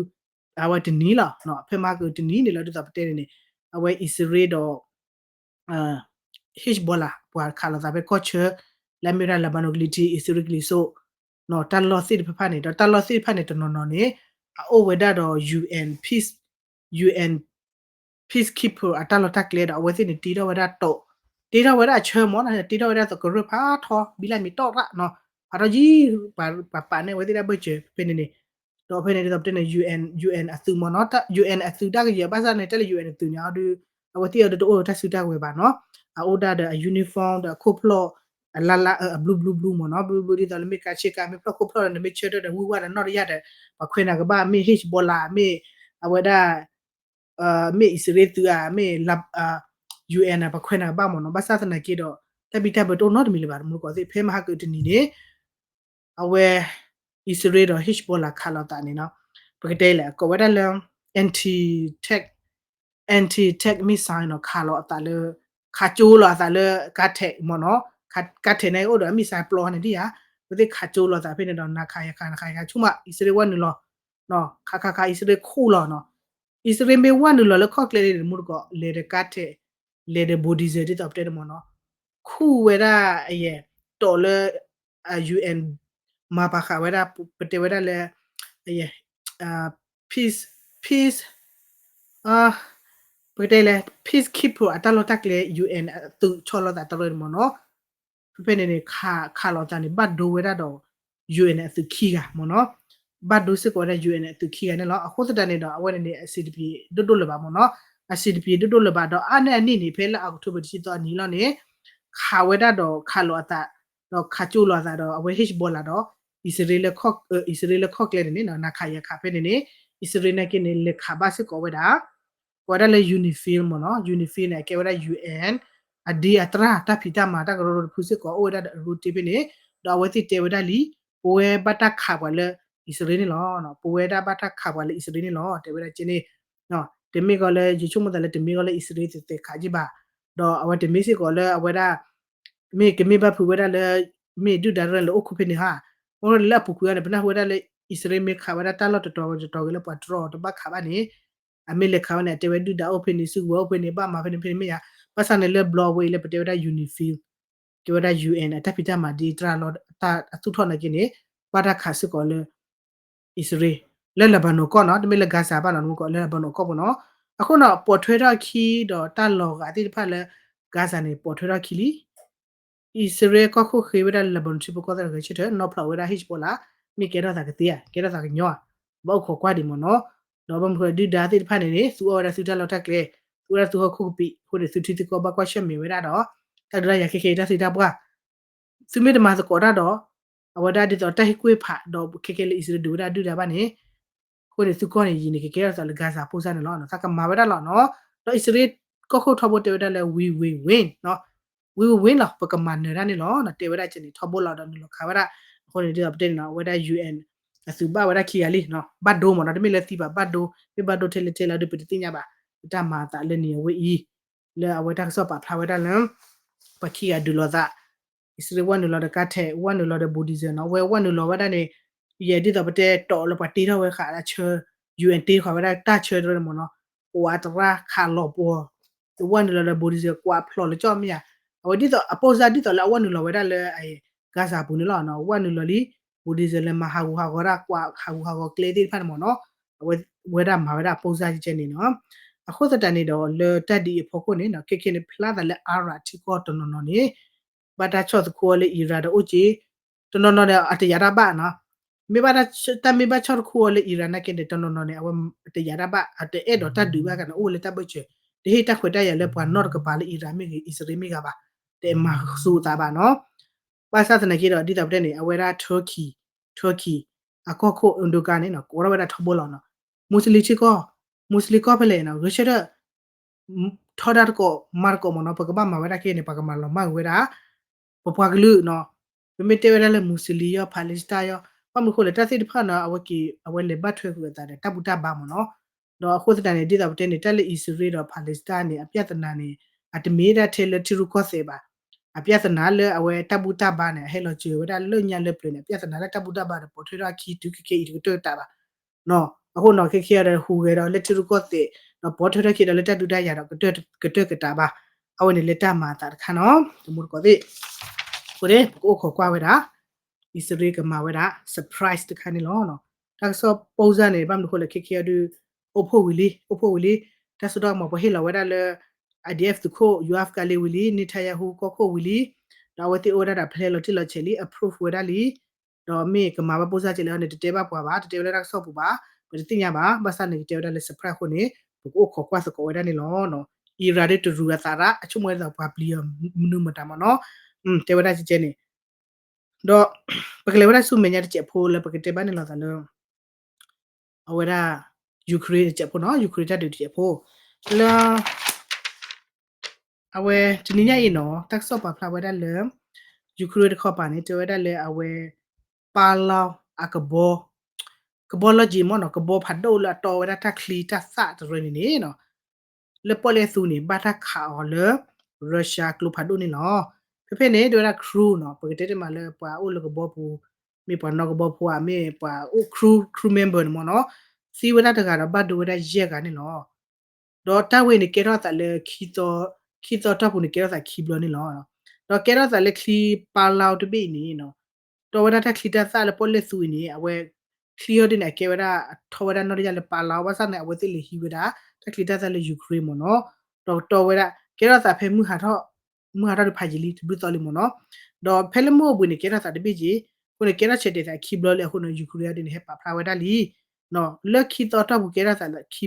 အဝဲတနံၤလီၤ, ဖဲမဟါကအုတနံၤန့ၣ်လီၤ ဒ်သိးပတဲန့ၣ်န့ၣ် အဝဲအံၣ်စရ့လးဒီး Hezbollah ပှၤခးလိာ်သးဖဲကီၢ်ဆၢ လၢအမ့ၢ်ဝဲဒၣ် Lebanon ကလံၤထံး အံၣ်စရ့လးကလံၤစိး တၢ်လီၢ်သ့ၣ်တဖၣ်န့ၣ် ဒီးတၢ်လီၢ်သ့ၣ်တဖၣ်န့ၣ် တနီၤနီၤန့ၣ် အအိၣ်ဝဲဒၣ်ဒီး UN peace UN peacekeeper အတၢ်လီၢ်တၢ်ကျဲဒီး အဝဲသ့ၣ်န့ၣ် တ့ထီၣ်ဝဲဒၣ်တိး တ့ထီၣ်ဝဲဒၣ်အဆၢမ့ၢ်နီၤ တ့ထီၣ်ဝဲဒၣ်သကရၢၢ်ဖးထီ ဘံလၢ်မံၤတီၣ်ရၣ်နီၤ ဖးထီယံၤ ပှၤပာ်န့ၢ်ဝဲသ့ၣ်ဒၣ်ဘၢၣ်စၢၤဖဲန့ၣ်န့ၣ် ဒီးဖဲန့ၣ်ဒ်သိးပတဲန့ၣ် UN UN အသုးမ့ၢ်နီၤ UN အသုးတၢ်ကယဲၢ်ဘၣ်ဆၣ်န့ၣ် တၢ်လၢ UN အသုးန့ၣ် အဒု အဝဲသ့ၣ်အဒုတအိၣ်တၢ်စုတၢ်ဝဲၤဘၣ်နီၤ အအိၣ်ဒၣ်ဒီးအ uniform ဒီးအခိၣ်ဖျီၣ် အလါလါအဘျူဘျူဘျူမ့ၢ်နီၤ ဘျူဘျူဒ်သိးလၢ မ့ၢ်ကါဆ့ကၤ မ့ၢ်ဖျီၣ်ခိၣ်ဖျီၣ်ဒီး နမ့ၢ်ဆၢထၢၣ်ဒီးဝံၢ်ဝၢ်ဒီးနီၣ်တယၢ်ဒီး ပှၤခွဲးနၤကဘၣ် မ့ၢ် Hezbollah မ့ၢ် အဝဲဒၣ် မ့ၢ်အံၣ်စရ့လးသုးဧါ မ့ၢ် UN ပှၤခွဲးနၤကဘၣ်မ့ၢ်နီၤ ဘၣ်ဆၣ်သနာ်က့ဒီး တၢ်ဘံၣ်တၢ်ဘၢတအိၣ်နီတမံၤလၢၤဘၣ် တမူတကိးသ့ၣ် ဖဲမဟါကအုးတနံၤန့ၣ် အဝဲ အံၣ်စရ့လးဒီး Hezbollah ခးလိာ်သးန့ၣ်နီၤ ပကတဲလဲၣ် ကိးဝဲဒၣ်လၢ anti tank anti tank missile နီၤ ခးလိာ်အသးလၢ ခးကၠိလိာ်အသးလၢ ကါထဲးမ့ၢ်နီၤ ကါထဲးန့ၣ်အိၣ်ဒီးအ missile ပျီန့ၣ်ဒ်ယါ အဝဲသ့ၣ်ခးကၠိလိာ်သးဖဲန့ၣ်ဒီး နၤခးယၤခး နၤခးယၤခး ဆူမး အံၣ်စရ့လးဝဲနုာ်လီၤ ခးခးခး အံၣ်စရ့လးခူၣ်လီၤနီၤ အံၣ်စရ့လးမ့ၢ်ဝဲနုာ်လီၤလၢခီၣ်ကျဲန့ၣ် တမူတကိး လဲၤဒီးကါထဲး လဲၤဒီး bulldozer ဒ်သိးပတဲန့ၣ်မ့ၢ်နီၤ ခူၣ်ဝဲဒၣ်အယဲၢ် တီးလၢ UN မၤပာ်ဃာ်ဝဲဒၣ် ပတဲဝဲဒၣ်လၢ peace peace ပကတဲလၢ peacekeeper အတၢ်လီၢ်တၢ်ကျဲ UN အသုးဆီၣ်လီၤသးတရၢန့ၣ်မ့ၢ်နီၤ ဖဲဖဲန့ၣ်န့ၣ် ခးလိာ်သးန့ၣ် ဘၣ်ဒိဝဲဒၣ်ဒီး UN အသုးခံဂၤမ့ၢ်နီၤ ဘၣ်ဒိစ့ၢ်ကီးဝဲဒၣ် UN အသုးခံဂၤန့ၣ်လီၤ အဃိသတးန့ၣ်ဒီး အဝဲန့ၣ်န့ၣ် အစံးတပံၤဒိၣ်ဒိၣ်လၢၤဘၣ်မ့ၢ်နီၤ အစံးတပံၤဒိၣ်ဒိၣ်လၢၤဘၣ်ဒီး အါန့ၢ်အနံၣ်န့ၣ် ဖဲလၢ October တဆံသီအနံၤလီၤန့ၣ် ခးဝဲဒၣ်ဒီးခးလိာ်အသး ဒီးခးကၠိလိာ်အသးဒီး အဝဲ Hezbollah ဒီး အံၣ်စရ့လးလၢခီၣ်ကျဲန့ၣ်န့ၣ် နၤခးယၤခးဖဲန့ၣ်န့ၣ် အံၣ်စရ့လးနာ်က့န့ၣ် လဲၤခးဘၣ်စ့ၢ်ကီးဝဲဒၣ် ကိးဝဲဒၣ်လၢ UNIFIL မ့ၢ်နီၤ UNIFIL န့ၣ် အကဲဝဲဒၣ် UN အဒ့အတြၢ် တၢ်ဖံးတၢ်မၤ တၢ်ကရၢကရိတဖုစ့ၢ်ကီး အိၣ်ဝဲဒၣ်ဒီးအရူတ့ဖဲန့ၣ် ဒီးအဝဲသ့ၣ်တဲဝဲဒၣ်လံ ပဝဲဘၣ်တၢ်ခးပှၤလၢအံၣ်စရ့လးန့ၣ်လီၤ ပဝဲဒၣ်ဘၣ်တၢ်ခးပှၤလၢအံၣ်စရ့လးန့ၣ်လီၤ တဲဝဲဒၣ်ကဲန့ၣ် တမ့ၢ်ကီးလၢ ယဆိကမိၣ်သးလၢတမ့ၢ်ကီးလၢအံၣ်စရ့လးသ့ၣ်သ့ၣ်ခးက့ဘၣ် ဒီးအဝဲတမ့ၢ်စ့ၢ်ကီးလၢအဝဲဒၣ် မ့ၢ်ကမ့ၢ်ဘၣ်ဖုးဝဲဒၣ်လၢ မ့ၢ်ဒုၣ်ဒါရၢၢ်လၢအိၣ်ခိၣ်ဖဲန့ၣ်ဧါ မ့ၢ်လၢအပူၤကွံာ်အီၤန့ၣ် ပနၢ်ဟူဝဲဒၣ်လၢ အံၣ်စရ့လးမ့ၢ်ခးဝဲဒၣ်တၢ်လီၢ်တတီၤတတီၤဂ့ၤလၢပှၤတြီအီၤတဘၣ်ခးဘၣ်န့ၣ် အမ့ၢ်လဲၤခးဝဲန့ၣ် အတဲဝဲဒုၣ်ဒါအိၣ်ဖဲန့ၣ် စုကဝဲၤအိၣ်ဖဲန့ၣ် ဘၣ်မၤဖဲန့ၣ်ဖဲန့ၣ်မ့ၢ်ဧါ ဘၣ်ဆၣ်န့ၣ်လၢဘျီဝဲအံၤလၢပတဲဝဲဒၣ် UNIFIL ကဲဝဲဒၣ် UN အတၢ်ဖံးတၢ်မၤဒ်တြၢ်လီၤ တၢ်အသူၣ်ထီၣ်နာ်က့န့ၣ် ဘၣ်တၢ်ခးစ့ၢ်ကီးလၢ အံၣ်စရ့လး လၢ Lebanon ကီၢ်နီၤ တမ့ၢ်လၢ Gaza ဘၣ်နီၤ တမူတကိး လၢ Lebanon ကီၢ်ပူၤနီၤ အဃိနီၤ ပိာ်ထွဲထီၣ်အခံဒီးတၢ်လီၤဂာ်သ့ၣ်တဖၣ်လၢ Gaza န့ၣ် ပိာ်ထွဲထီၣ်အခံလံ အံၣ်စရ့လးကီၢ်ခိၣ်ဃ့ဝဲဒၣ်လၢ Lebanon ထံဖိကီၢ်ဖိဂဲၤဆၢထၢၣ် နီၢ်ဖျိးဝဲဒၣ် Hezbollah မ့ၢ်ကဲထီၣ်သးကသ့ဧါ ကဲထီၣ်သးကညီၤဧါ ဘၣ်အိၣ်ခိးကွၢ်ဒံးမ့ၢ်နီၤ ဒီးဘၣ်မနုၤဃိလၢဒုၣ်ဒါသ့ၣ်တဖၣ်န့ၣ်န့ၣ် သူအီၣ်ဝဲဒၣ်သုတၢ်လီၢ်တၢ်ကျဲ သူဝဲဒၣ်သုဟီၣ်ခိၣ်ကပံာ် အဃိန့ၣ် သုထံသုကီၢ်ဘၣ်ကွၢ်ဆၢၣ်မဲာ်ဝဲဒၣ်ဒီး တၢ်ဒုးတၢ်ယၤခဲခဲအံၤတၢ်သံတၢ်ပှၢ် သုမ့ၢ်တမၤသကိးတၢ်ဒီး အဝဲဒၣ်ဒ်သိးတၢ်ဟ့ၣ်ကူၣ်ဟ့ၣ်ဖး ဒီးခဲခဲလၢအံၣ်စရ့လးဒုးဝဲဒၣ်ဒုၣ်ဒါဘၣ်န့ၣ် အဃိန့ၣ် သုကီၢ်န့ၣ်ယံာ်န့ၣ် ကကဲထီၣ်သးလၢ Gaza ဖိစၢ်န့ၣ်လီၤ သးကမၤဝဲဒၣ်လီၤနီၤ ဒီးအံၣ်စရ့လးကီၢ်ခိၣ်ထီဘိတဲဝဲဒၣ်လၢ we will win နီၤ we will win လီၤ ပကမၤနၢၤတၢ်န့ၣ်လီၤ တဲဝဲဒၣ်ကဲန့ၣ် ထီဘိလီၤဒီးနုာ်လီၤခးဝဲဒၣ် အဃိန့ၣ်ဒ်သိးပတဲန့ၣ်နီၤ အဝဲဒၣ် UN အသုးဘၣ်ဝဲဒၣ်ခံဂၤလံ ဘၣ်ဒိမ့ၢ်နီၤ တမ့ၢ်လၢသံဘၣ် ဘၣ်ဒိ မ့ၢ်ဘၣ်ဒိထဲလဲၣ်ထဲလဲၣ်ဒီးပတသ့ၣ်ညါဘၣ် ပတၢ်မၤအသးလၢန့ၣ်အဝဲအံၤ လၢအဝဲတၢ်ကစီၣ်ပာ်ဖျါဝဲဒၣ်လၢ ပှၤခံဂၤဒုးလိာ်သး အံၣ်စရ့လးဝဲနုာ်လီၤဒီးကါထဲး ဝဲနုာ်လီၤဒီး bulldozer နီၤ ဝဲဝဲနုာ်လီၤဝဲဒၣ်န့ၣ် ယဲဒ်သိးပတဲတီးလၢပှၤတ့ထီၣ်ဝဲဃာ်တၢ်ဆၢ UN တ့ထီၣ်ဝဲဒၣ်တၢ်ဆၢတရၢန့ၣ်မ့ၢ်နီၤ ပဝးတရၢ်ခးလီၤပှီၤ ဝဲနုာ်လီၤဒီး bulldozer ကွးဖျိးလၢကၠီၣ်မ့ၢ်ဧါ အဝဲဒ်သိးအပိၢ်စၢ်ဒ်သိးလၢအဝဲနုာ်လီၤဝဲဒၣ်လၢ Gaza ပူၤန့ၣ်လီၤ ဝဲနုာ်လီၤလံ bulldozer လဲၤမၤဟးဂူာ်ဟးဂီၤဒၣ် ကွးဟးဂူာ်ဟးဂီၤကျဲသ့ၣ်တဖၣ်န့ၣ်မ့ၢ်နီၤ အဝဲဒၣ်မၤဝဲဒၣ်အပိၢ်စၢ်ကဲန့ၣ်နီၤ အဃိသတးန့ၣ်ဒီး လၢတၢ်ဒ်အံၤအဖီခိၣ်န့ၣ် ခဲခဲန့ၣ် ဖျါသးလၢ Arab ထံကီၢ်တနီၤနီၤန့ၣ် ဘၣ်တၢ်ဆီၣ်သခူအီၤလၢ Iran ဒီးအိၣ်က့ တနီၤနီၤန့ၣ် အတယာ်တၢ်ဘၣ်နီၤ မ့ၢ်ဘၣ်တၢ်မ့ၢ်ဘၣ်ဆီၣ်တခူအီၤလၢ Iran နာ်က့န့ၣ် တနီၤနီၤန့ၣ် အဝဲတယာ်တၢ်ဘၣ် အတအဲၣ်ဒိးတၢ်ဒုးဘၣ်ကန့ၣ် အိၣ်လၢတၢ်ဘၢၣ်စၢၤ တဟ့ၣ်တၢ်ခွဲးတၢ်ယာ်လၢပှၤနီတကပၤလၢ Iran မ့ၢ်ဂ့ၤ အံၣ်စရ့လးမ့ၢ်ဂ့ၤဘၣ် တမၤဆူၣ်သးဘၣ်နီၤ ဘၣ်ဆၣ်သနာ်က့ဒီး ဒ်သိးပတဲန့ၣ် အဝဲဒၣ် Turkey Turkey အကီၢ်ခိၣ် Erdogan န့ၣ် ကိးထီၣ်ဝဲဒၣ်ထီဘိလီၤနီၤ Muslim ထံကီၢ် Muslim ကီၢ်ဖဲလဲၣ်နီၤ ဂဲၤဆၢထၢၣ် ထီဒါတကိးမၤတကိးမ့ၢ်နီၤ ပကဘၣ်မၤဝဲဒၣ်ကဲန့ၣ် ပှၤကမၤလီၤမၢ်ကွံာ်ဝဲဒၣ် ပပှၤကလုာ်နီၤ ပမ့ၢ်တဲဝဲဒၣ်လၢ Muslim ယီၤ Palestine ယီၤ ဘၣ်မနုၤအဃိလဲၣ် တၢ်သ့ၣ်တဖၣ်နီၤ အဝဲက့ၤ အဝဲလဲၤဘၣ်ထွဲကွံာ်အသးဒီးတၢ်ဘူၣ်တၢ်ဘါမ့ၢ်နီၤ ဒီးအဃိသတးန့ၣ် ဒ်သိးပတဲန့ၣ် တၢ်လၢအံၣ်စရ့လးဒီး Palestine န့ၣ် အပြဿနာန့ၣ် အတမ့ၢ်ဒၣ်ထဲလၢထံရူၢ်ကီၢ်သဲးဘၣ် အပြဿနာလၢအဝဲတၢ်ဘူၣ်တၢ်ဘါန့ၣ် အဟဲလီၤစၢၤဝဲဒၣ်လၢညါလၢပျၢၤန့ၣ် အပြဿနာလၢတၢ်ဘူၣ်တၢ်ဘါဒီးပိာ်ထွဲထီၣ်အခံတုၤခဲခဲအံၤတကတၢၢ်ကတးဘၣ် အဃိနီၤ ခဲခဲအံၤဒီးဟူးဂဲၤဒီးလၢထံရူၢ်ကီၢ်သဲး ဒီးပိာ်ထွဲထီၣ်ခံဒီးလၢတၢ်ဒုးတၢ်ယၤဒီး ကတၢၢ်ကတၢၢ်ကတးဘၣ် အဝဲန့ၣ်လၢတၢ်မၤအသးတခါနီၤ တမူတကိးသ့ၣ် အဃိန့ၣ် ပကအိၣ်ခိးကွၢ်ဝဲဒၣ် အံၣ်စရ့လးကမၤဝဲဒၣ် surprise တခါန့ၣ်လီၤ. တၢ်ကစီၣ်ပိၢ်စၢ်န့ၣ် ဘၣ်မနုၤအဃိလဲၣ် ခဲခဲအံၤဒုး အိၣ်ဖှိၣ်ဝံၤလံ အိၣ်ဖှိၣ်ဝံၤလံ တၢ်စိတၢ်ကမီၤပှၤဟ့ၣ်လီၤဝဲဒၣ်လၢ IDF သုးခိၣ် ယိၤအၣ်ကၤလ့ဝံၤလံ Netanyahu ကီၢ်ခိၣ်ဝံၤလံ, ဒီးအဝဲသ့ၣ်အိၣ်ဝဲဒၣ်ဒီး plan လီၤတံၢ်လီၤဆဲးလံ approve ဝဲဒၣ်လံ, ဒီးမ့ၢ်ကမၤဘၣ်ပိၢ်စၢ်ကဲလဲၣ်န့ၣ် တတဲဘၣ်ပှၤဘၣ်, တတဲဝဲဒၣ်တၢ်ကစီၣ်ပူၤဘၣ်, ပတသ့ၣ်ညါဘၣ်, ဘၣ်ဆၣ်န့ၣ် ကတဲဝဲဒၣ်လၢ surprise အဃိန့ၣ် ပကအိၣ်ခိးကွၢ်သကိးဝဲဒၣ်န့ၣ်လီၤ. Iran ဒ်တရူးအသးရၣ် အဆိကမိၣ်ဝဲဒၣ်ပှၤပျံၤအီၤမနုၤမတၤမ့ၢ်နီၤ, တဲဝဲဒၣ်ကဲကဲန့ၣ် ဒီး ပကလဲၤဝဲဒၣ်ဆူမဲာ်ညါတစဲးဖိလၢပကတဲဘၣ်န့ၣ်လီၤသးလၢ အဝဲဒၣ် Ukraine တစဲးဖိနီၤ, Ukraine တၢ်ဒုးတစဲးဖိ လၢ အဝဲတနံၤညါအံၤနီၤ တၢ်ကစီၣ်ပာ်ဖျါဝဲဒၣ်လၢ Ukraine တခီပၤန့ၣ် တဲဝဲဒၣ်လၢအဝဲ ပာ်လီၤအကဘီ ကဘီလီၤက့ၤမ့ၢ်နီၤ, ကဘီဖးဒိၣ်လၢအတီဝဲဒၣ်တၢ်ချံတၢ်သၣ်တရၢန့ၣ်န့ၣ် လၢပီၣ်လဲၣ်သူန့ၣ် ဘၣ်တၢ်ခးအီၤလၢ Russia ကျိဖးဒိၣ်န့ၣ်လီၤ. ဖဲဖဲန့ၣ် တဲဝဲဒၣ် crew နီၤ, ပကတဲတမးလၢပှၤအိၣ်လၢကဘီပူၤ, မ့ၢ်ပှၤနီၣ်ကဘီဖိဧါ, မ့ၢ်ပှၤအိၣ် crew, crew member န့ၣ်မ့ၢ်နီၤ, သံဝဲဒၣ်တဂၤဒီးဘၣ်ဒိဝဲဒၣ်ယဲၢ်ဂၤန့ၣ်လီၤ. ဒီးတၢ်ဝဲန့ၣ်ကဲထီၣ်သးလၢ ခံသီတီၢ်ပူၤန့ၣ် ကဲထီၣ်သးခံဘျီန့ၣ်လီၤ. ဒီးကဲထီၣ်သးလၢချံပာ်လီၤတဘ့ၣ်အံၤန့ၣ် တီဝဲဒၣ်တၢ်ချံတၢ်သၣ်လၢပီၣ်လဲၣ်သူအံၤန့ၣ် အဝဲ ချံဟီဒ်န့ၣ် အကဲဝဲဒၣ် အထီၣ်ဝဲဒၣ်နီၢ်တယၢ်လၢပာ်လီၤ, ဘၣ်ဆၣ်န့ၣ် အဝဲသ့ၣ်လဲၤဟံးဝဲဒၣ် တၢ်ချံတၢ်သၣ်လၢ Ukraine မ့ၢ်နီၤ, ဒီးကတီဝဲဒၣ် ကဲထီၣ်သးဖဲမုၢ်ဟးထီၣ်, မုၢ်ဟးထီၣ်တဖးယံာ်လံ တဘျုးသီလံမ့ၢ်နီၤ, ဒီးဖဲလၢမုၢ်အိၣ်ဘှံးန့ၣ် ကဲထီၣ်သးတဘ့ၣ်က့ၤ, အဃိန့ၣ် ကဲထီၣ်ဆဲးတဲာ်သးခံဘျီလံအဃိန့ၣ် Ukraine ဒ်န့ၣ် ဟဲပာ်ဖျါဝဲဒၣ်လံ လၢခံသီတီၢ်ပူၤကဲထီၣ်သးခံဘျီ,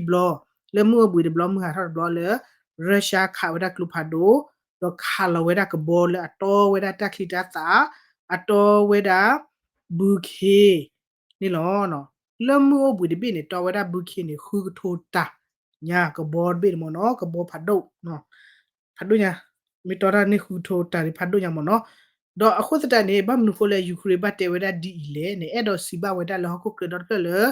လၢမုၢ်အိၣ်ဘှံးတဘျီ မုၢ်ဟးထီၣ်တဘျီလၢ Russia ခးဝဲဒၣ်ကျိဖးဒိၣ်, ဒီးခးလီၤဝဲဒၣ်ကဘီလၢအတီဝဲဒၣ်တၢ်ချံတၢ်သၣ်, အတီဝဲဒၣ် ဘုခ့ န့ၣ်လီၤ. လၢမုၢ်အိၣ်ဘှံးတဘ့ၣ်န့ၣ် တီဝဲဒၣ်ဘုခ့န့ၣ် ဃုကထိတၢ်ညါ ကဘီတဘ့ၣ်န့ၣ်မ့ၢ်နီၤ, ကဘီဖးဒိၣ်, ဖးဒိၣ်ညါ, မ့ၢ်တီတၢ်န့ၣ်ဃုကထိတၢ်န့ၣ်ဖးဒိၣ်ညါမ့ၢ်နီၤ. ဒီးအဃိသတးန့ၣ် ဘၣ်မနုၤဃိလၢ Ukraine ဘၣ်တဲဝဲဒၣ်ဒ်အံၤလဲၣ်န့ၣ် အဲၣ်ဒိးစံးဘၣ်ဝဲဒၣ်လၢဟီၣ်ခိၣ်ချၢဒီတဖျၢၣ်လၢ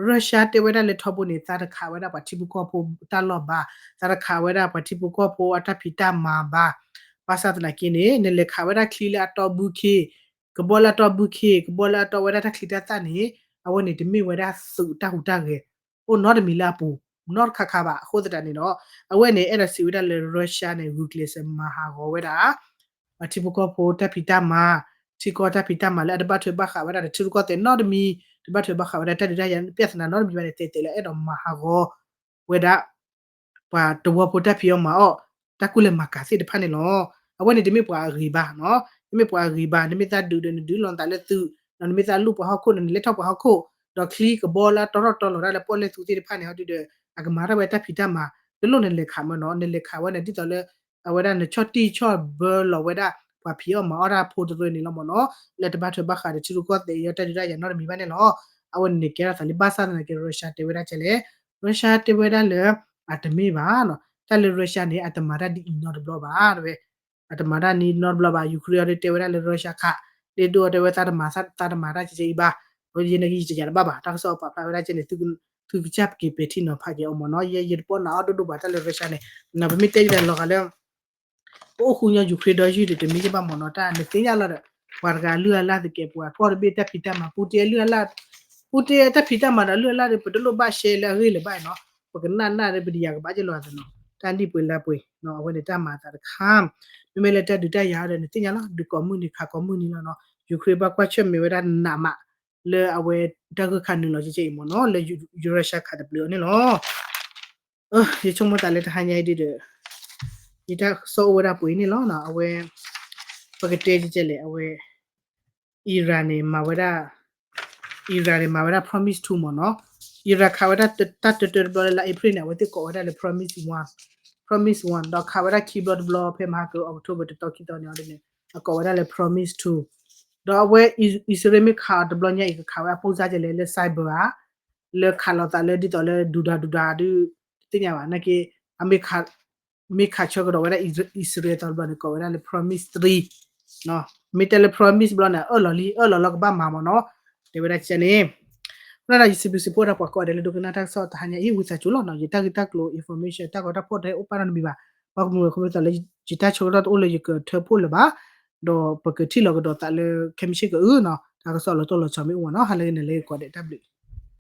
Russia တဲဝဲဒၣ်လၢထီဘိန့ၣ် သးတခးဝဲဒၣ်ပှၤထံဖိကီၢ်ဖိတၢ်လီၢ်ဘၣ်, သးတခးဝဲဒၣ်ပှၤထံဖိကီၢ်ဖိအတၢ်ဖံးတၢ်မၤဘၣ်. ဘၣ်ဆၣ်သနာ်က့န့ၣ် နလဲၤခးဝဲဒၣ်ချံလၢအတီဘုခ့, ကဘီလၢအတီဘုခ့, ကဘီလၢအတီဝဲဒၣ်တၢ်ချံတၢ်သၣ်န့ၣ် အဝဲန့ၣ်တမ့ၢ်ဝဲဒၣ်သုးတၢ်ဟူးတၢ်ဂဲၤ အိၣ်နီတမံၤလၢအပူၤ နီတခါခါဘၣ်. အဃိသတးန့ၣ်ဒီး အဝဲန့ၣ်အဲၣ်ဒိးစံးဝဲဒၣ်လၢ Russia န့ၣ် ဂုာ်ကျဲးစၢးမၤဟးဂီၤဝဲဒၣ် ပှၤထံဖိကီၢ်ဖိတၢ်ဖံးတၢ်မၤ, ထံကီၢ်တၢ်ဖံးတၢ်မၤလၢအတဘၣ်ထွဲဘၣ်ဃးဝဲဒၣ်ဒီးထံရူၢ်ကီၢ်သဲးနီတမံၤ, တဘၣ်ထွဲဘၣ်ဃးဝဲဒၣ်တၢ်ဒုးတၢ်ယၤ ပြဿနာနီတမံၤဘၣ်န့ၣ် တဲတဲလၢအဲၣ်ဒိးမၤဟးဂီၤဝဲဒၣ် ပှၤတဝၢဖိတၢ်ဖံးအီၣ်မၤအီၣ် တၢ်ကူၣ်လဲၤမၤကၤသ့ၣ်တဖၣ်န့ၣ်လီၤ. အဝဲန့ၣ်တမ့ၢ်ပှၤအဂ့ၤဘၣ်နီၤ, တမ့ၢ်ပှၤအဂ့ၤဘၣ်, နမ့ၢ်သးဒုးဒီးနဒုးလီၤနသးလၢသုး, ဒီးနမ့ၢ်သးလူၢ်ပှၤဟီၣ်ခိၣ်ဒီးနလဲၤထီၣ်ပှၤဟီၣ်ခိၣ်, ဒီးချံကဘီလၢအတီထီၣ်တီလီၤတၢ်လၢပီၣ်လဲၣ်သူသ့ၣ်တဖၣ်န့ၣ် ဟီဒုဒီး အကမၤထီၣ်ဝဲတၢ်ဖံးတၢ်မၤ, တလိၣ်နလဲၤခးမ့ၢ်နီၤ, နလဲၤခးဝဲန့ၣ် ဒ်သိးလၢ အဝဲဒၣ်နဆီၣ်တံၢ်ဆီၣ်ဘၢလီၤဝဲဒၣ် ပှၤဖံးအီၣ်မၤအီၣ်တၢ်ဖိတရၢန့ၣ်လီၤမ့ၢ်နီၤ, လၢတဘၣ်ထွဲဘၣ်ဃးဒီးထံရူၢ်ကီၢ်သဲးအံၤ တၢ်ဒုးတၢ်ယၤနီတမံၤဘၣ်န့ၣ်လီၤ. အဝဲန့ၣ်န့ၣ်ကဲထီၣ်သးလံ ဘၣ်ဆၣ်သနာ်က့ Russia တဲဝဲဒၣ်ကဲလဲၣ်, Russia တဲဝဲဒၣ်လၢ အတမ့ၢ်ဘၣ်နီၤ, တၢ်လၢ Russia န့ၣ် အတမၤတၢ်ဒ်အံၤနီတဘျီဘၣ် တဲဝဲ အတမၤတၢ်န့ၣ်နီတဘျီဘၣ်, Ukraine အံၤဒုတဲဝဲဒၣ်လၢ Russia ခး, လၢဒိတဲဝဲသးတမၤ သးတမၤတၢ်ကဲကဲအံၤဘၣ်, ယဲန့ၣ်ကယံာ်တယၤတဘၣ်ဘၣ်, တၢ်ကစီၣ်ပာ်ဖျါဝဲဒၣ်ကဲန့ၣ် သုကစၢ်က့ၤပဲာ်ထံနီၤဖးက့ၤအီၤမ့ၢ်နီၤ, ယဲယတပီၢ်နၤအီၣ်ဒိၣ်ဒိၣ်ဘၣ်တၢ်လၢ Russia န့ၣ်, ပမ့ၢ်တဲယဒီးလီၤဂာ်လၢ ပအိၣ်ဃူညီ Ukraine ဒီးယုၢ်ဒံးတမံၤယဘၣ်မ့ၢ်နီၤ, တၢ်နသ့ၣ်ညါလီၤဒီး ပှၤတဂၤအလုၢ်အလၢ်သကဲးပဝး ကီၢ်တဘ့ၣ်တၢ်ဖံးတၢ်မၤ Putin အလုၢ်အလၢ်, Putin တၢ်ဖံးတၢ်မၤဒီးအလုၢ်အလၢ်ဒီး ပတလိၣ်ဘၣ်ရှဲလၢအဂ့ၢ်လၢၤဘၣ်နီၤ, ပကနၣ်နၣ်ဒီးပတယၤကဘၣ်ကလီၤသးနီၤ, တၢ်လံၣ်ပှ့ၤလါပှ့ၤနီၤ, အဝဲန့ၣ်တၢ်မၤအသးတခါ, မ့မ့ၢ်လၢတၢ်ဒုးတၢ်ယၤဒီး နသ့ၣ်ညါလီၤ ဒုးကိးမုၢ်နံၤခးကိးမုၢ်နံၤလီၤနီၤ, Ukraine ဘၣ်ကွၢ်ဆၢၣ်မဲာ်ဝဲဒၣ်နးမး လၢအဝဲတၢ်ဂိၢ်ခါနုာ်လီၤကဲကဲအံၤမ့ၢ်နီၤ, လၢ Russia ခးတပျုာ်အီၤန့ၣ်လီၤ. ယဆိကမိၣ်သးလၢတဟါညါအံၤဒ်ဒီး ယတၢ်ကစီၣ်အိၣ်ဝဲဒၣ်ပှဲၤအံၤန့ၣ်လီၤ, အဝဲ ပကတဲကဲလဲၣ် အဝဲ Iran န့ၣ် မၤဝဲဒၣ် Iran န့ၣ် မၤဝဲဒၣ် Promise Two မ့ၢ်နီၤ, Iran ခးဝဲဒၣ်တၢ်တၢတၢတဘျီလၢလါ April န့ၣ် အဝဲသ့ၣ်ကိးဝဲဒၣ်လၢ Promise One, Promise One ဒီးခးဝဲဒၣ်ခံဘျီတဘျီ ဖဲမဟါက October တသီခံသီန့ၣ် အီၤဒ်န့ၣ် အကိးဝဲဒၣ်လၢ Promise Two, ဒီးအဝဲ အံၣ်စရ့လးမ့ၢ်ခးအီၤတဘျီညါအံၤ ကခးဝဲအပိၢ်စၢ်ကဲလဲၣ်လၢ cyber ဧါ လၢခးလိာ်သးလၢဒ်သိးလၢဒုၣ်ဒါဒုၣ်ဒါဒုး တသ့ၣ်ညါဘၣ်နာ်က့ အမ့ၢ်ခးဆၢကဒီးဝဲဒၣ်အံၣ်စရ့လးအသီတဘျီန့ၣ် ကိးဝဲဒၣ်လၢ Promise Three မ့ၢ်တဲလၢ Promise ဘျီန့ၣ် အၢၣ်လီၤလံ အၢၣ်လီၤလီၤကဘၣ်မၤမ့ၢ်နီၤ တဲဝဲဒၣ်ကန့ၣ် လၢဒီးယစံးဘျုးစံးဖှိၣ်ဒီးပှၤကိးဂၤဒဲးလၢဒိကနၣ်တၢ်ကစီၣ်တဟါညါအံၤ ဝံသးစူၤလီၤနီၤ ယတၢ်ဂ့ၢ်တၢ်ကျိၤ information တၢ်ဂီၤတၢ်ဖီၣ်တဟဲအိၣ်ပာ်နီတမံၤဘၣ် ဘၣ်မနုၤအဃိသတးလၢ ယတၢ်ဆၢကတီၢ်တအိၣ်လၢယကထၢဖှိၣ်လၢၤဘၣ် ဒီးပကထံၣ်လီၤကဒီးသးလၢခဲမုၢ်ဆ့ၣ်ကအုနီၤ တၢ်ကစီၣ်လီၤတိၢ်လီၤဆီမ့ၢ်အိၣ်နီၤ ဟါလၢအဂ့ၤန့ၣ်လၢယကိးဂၤဒဲးတၢ်ဘျုး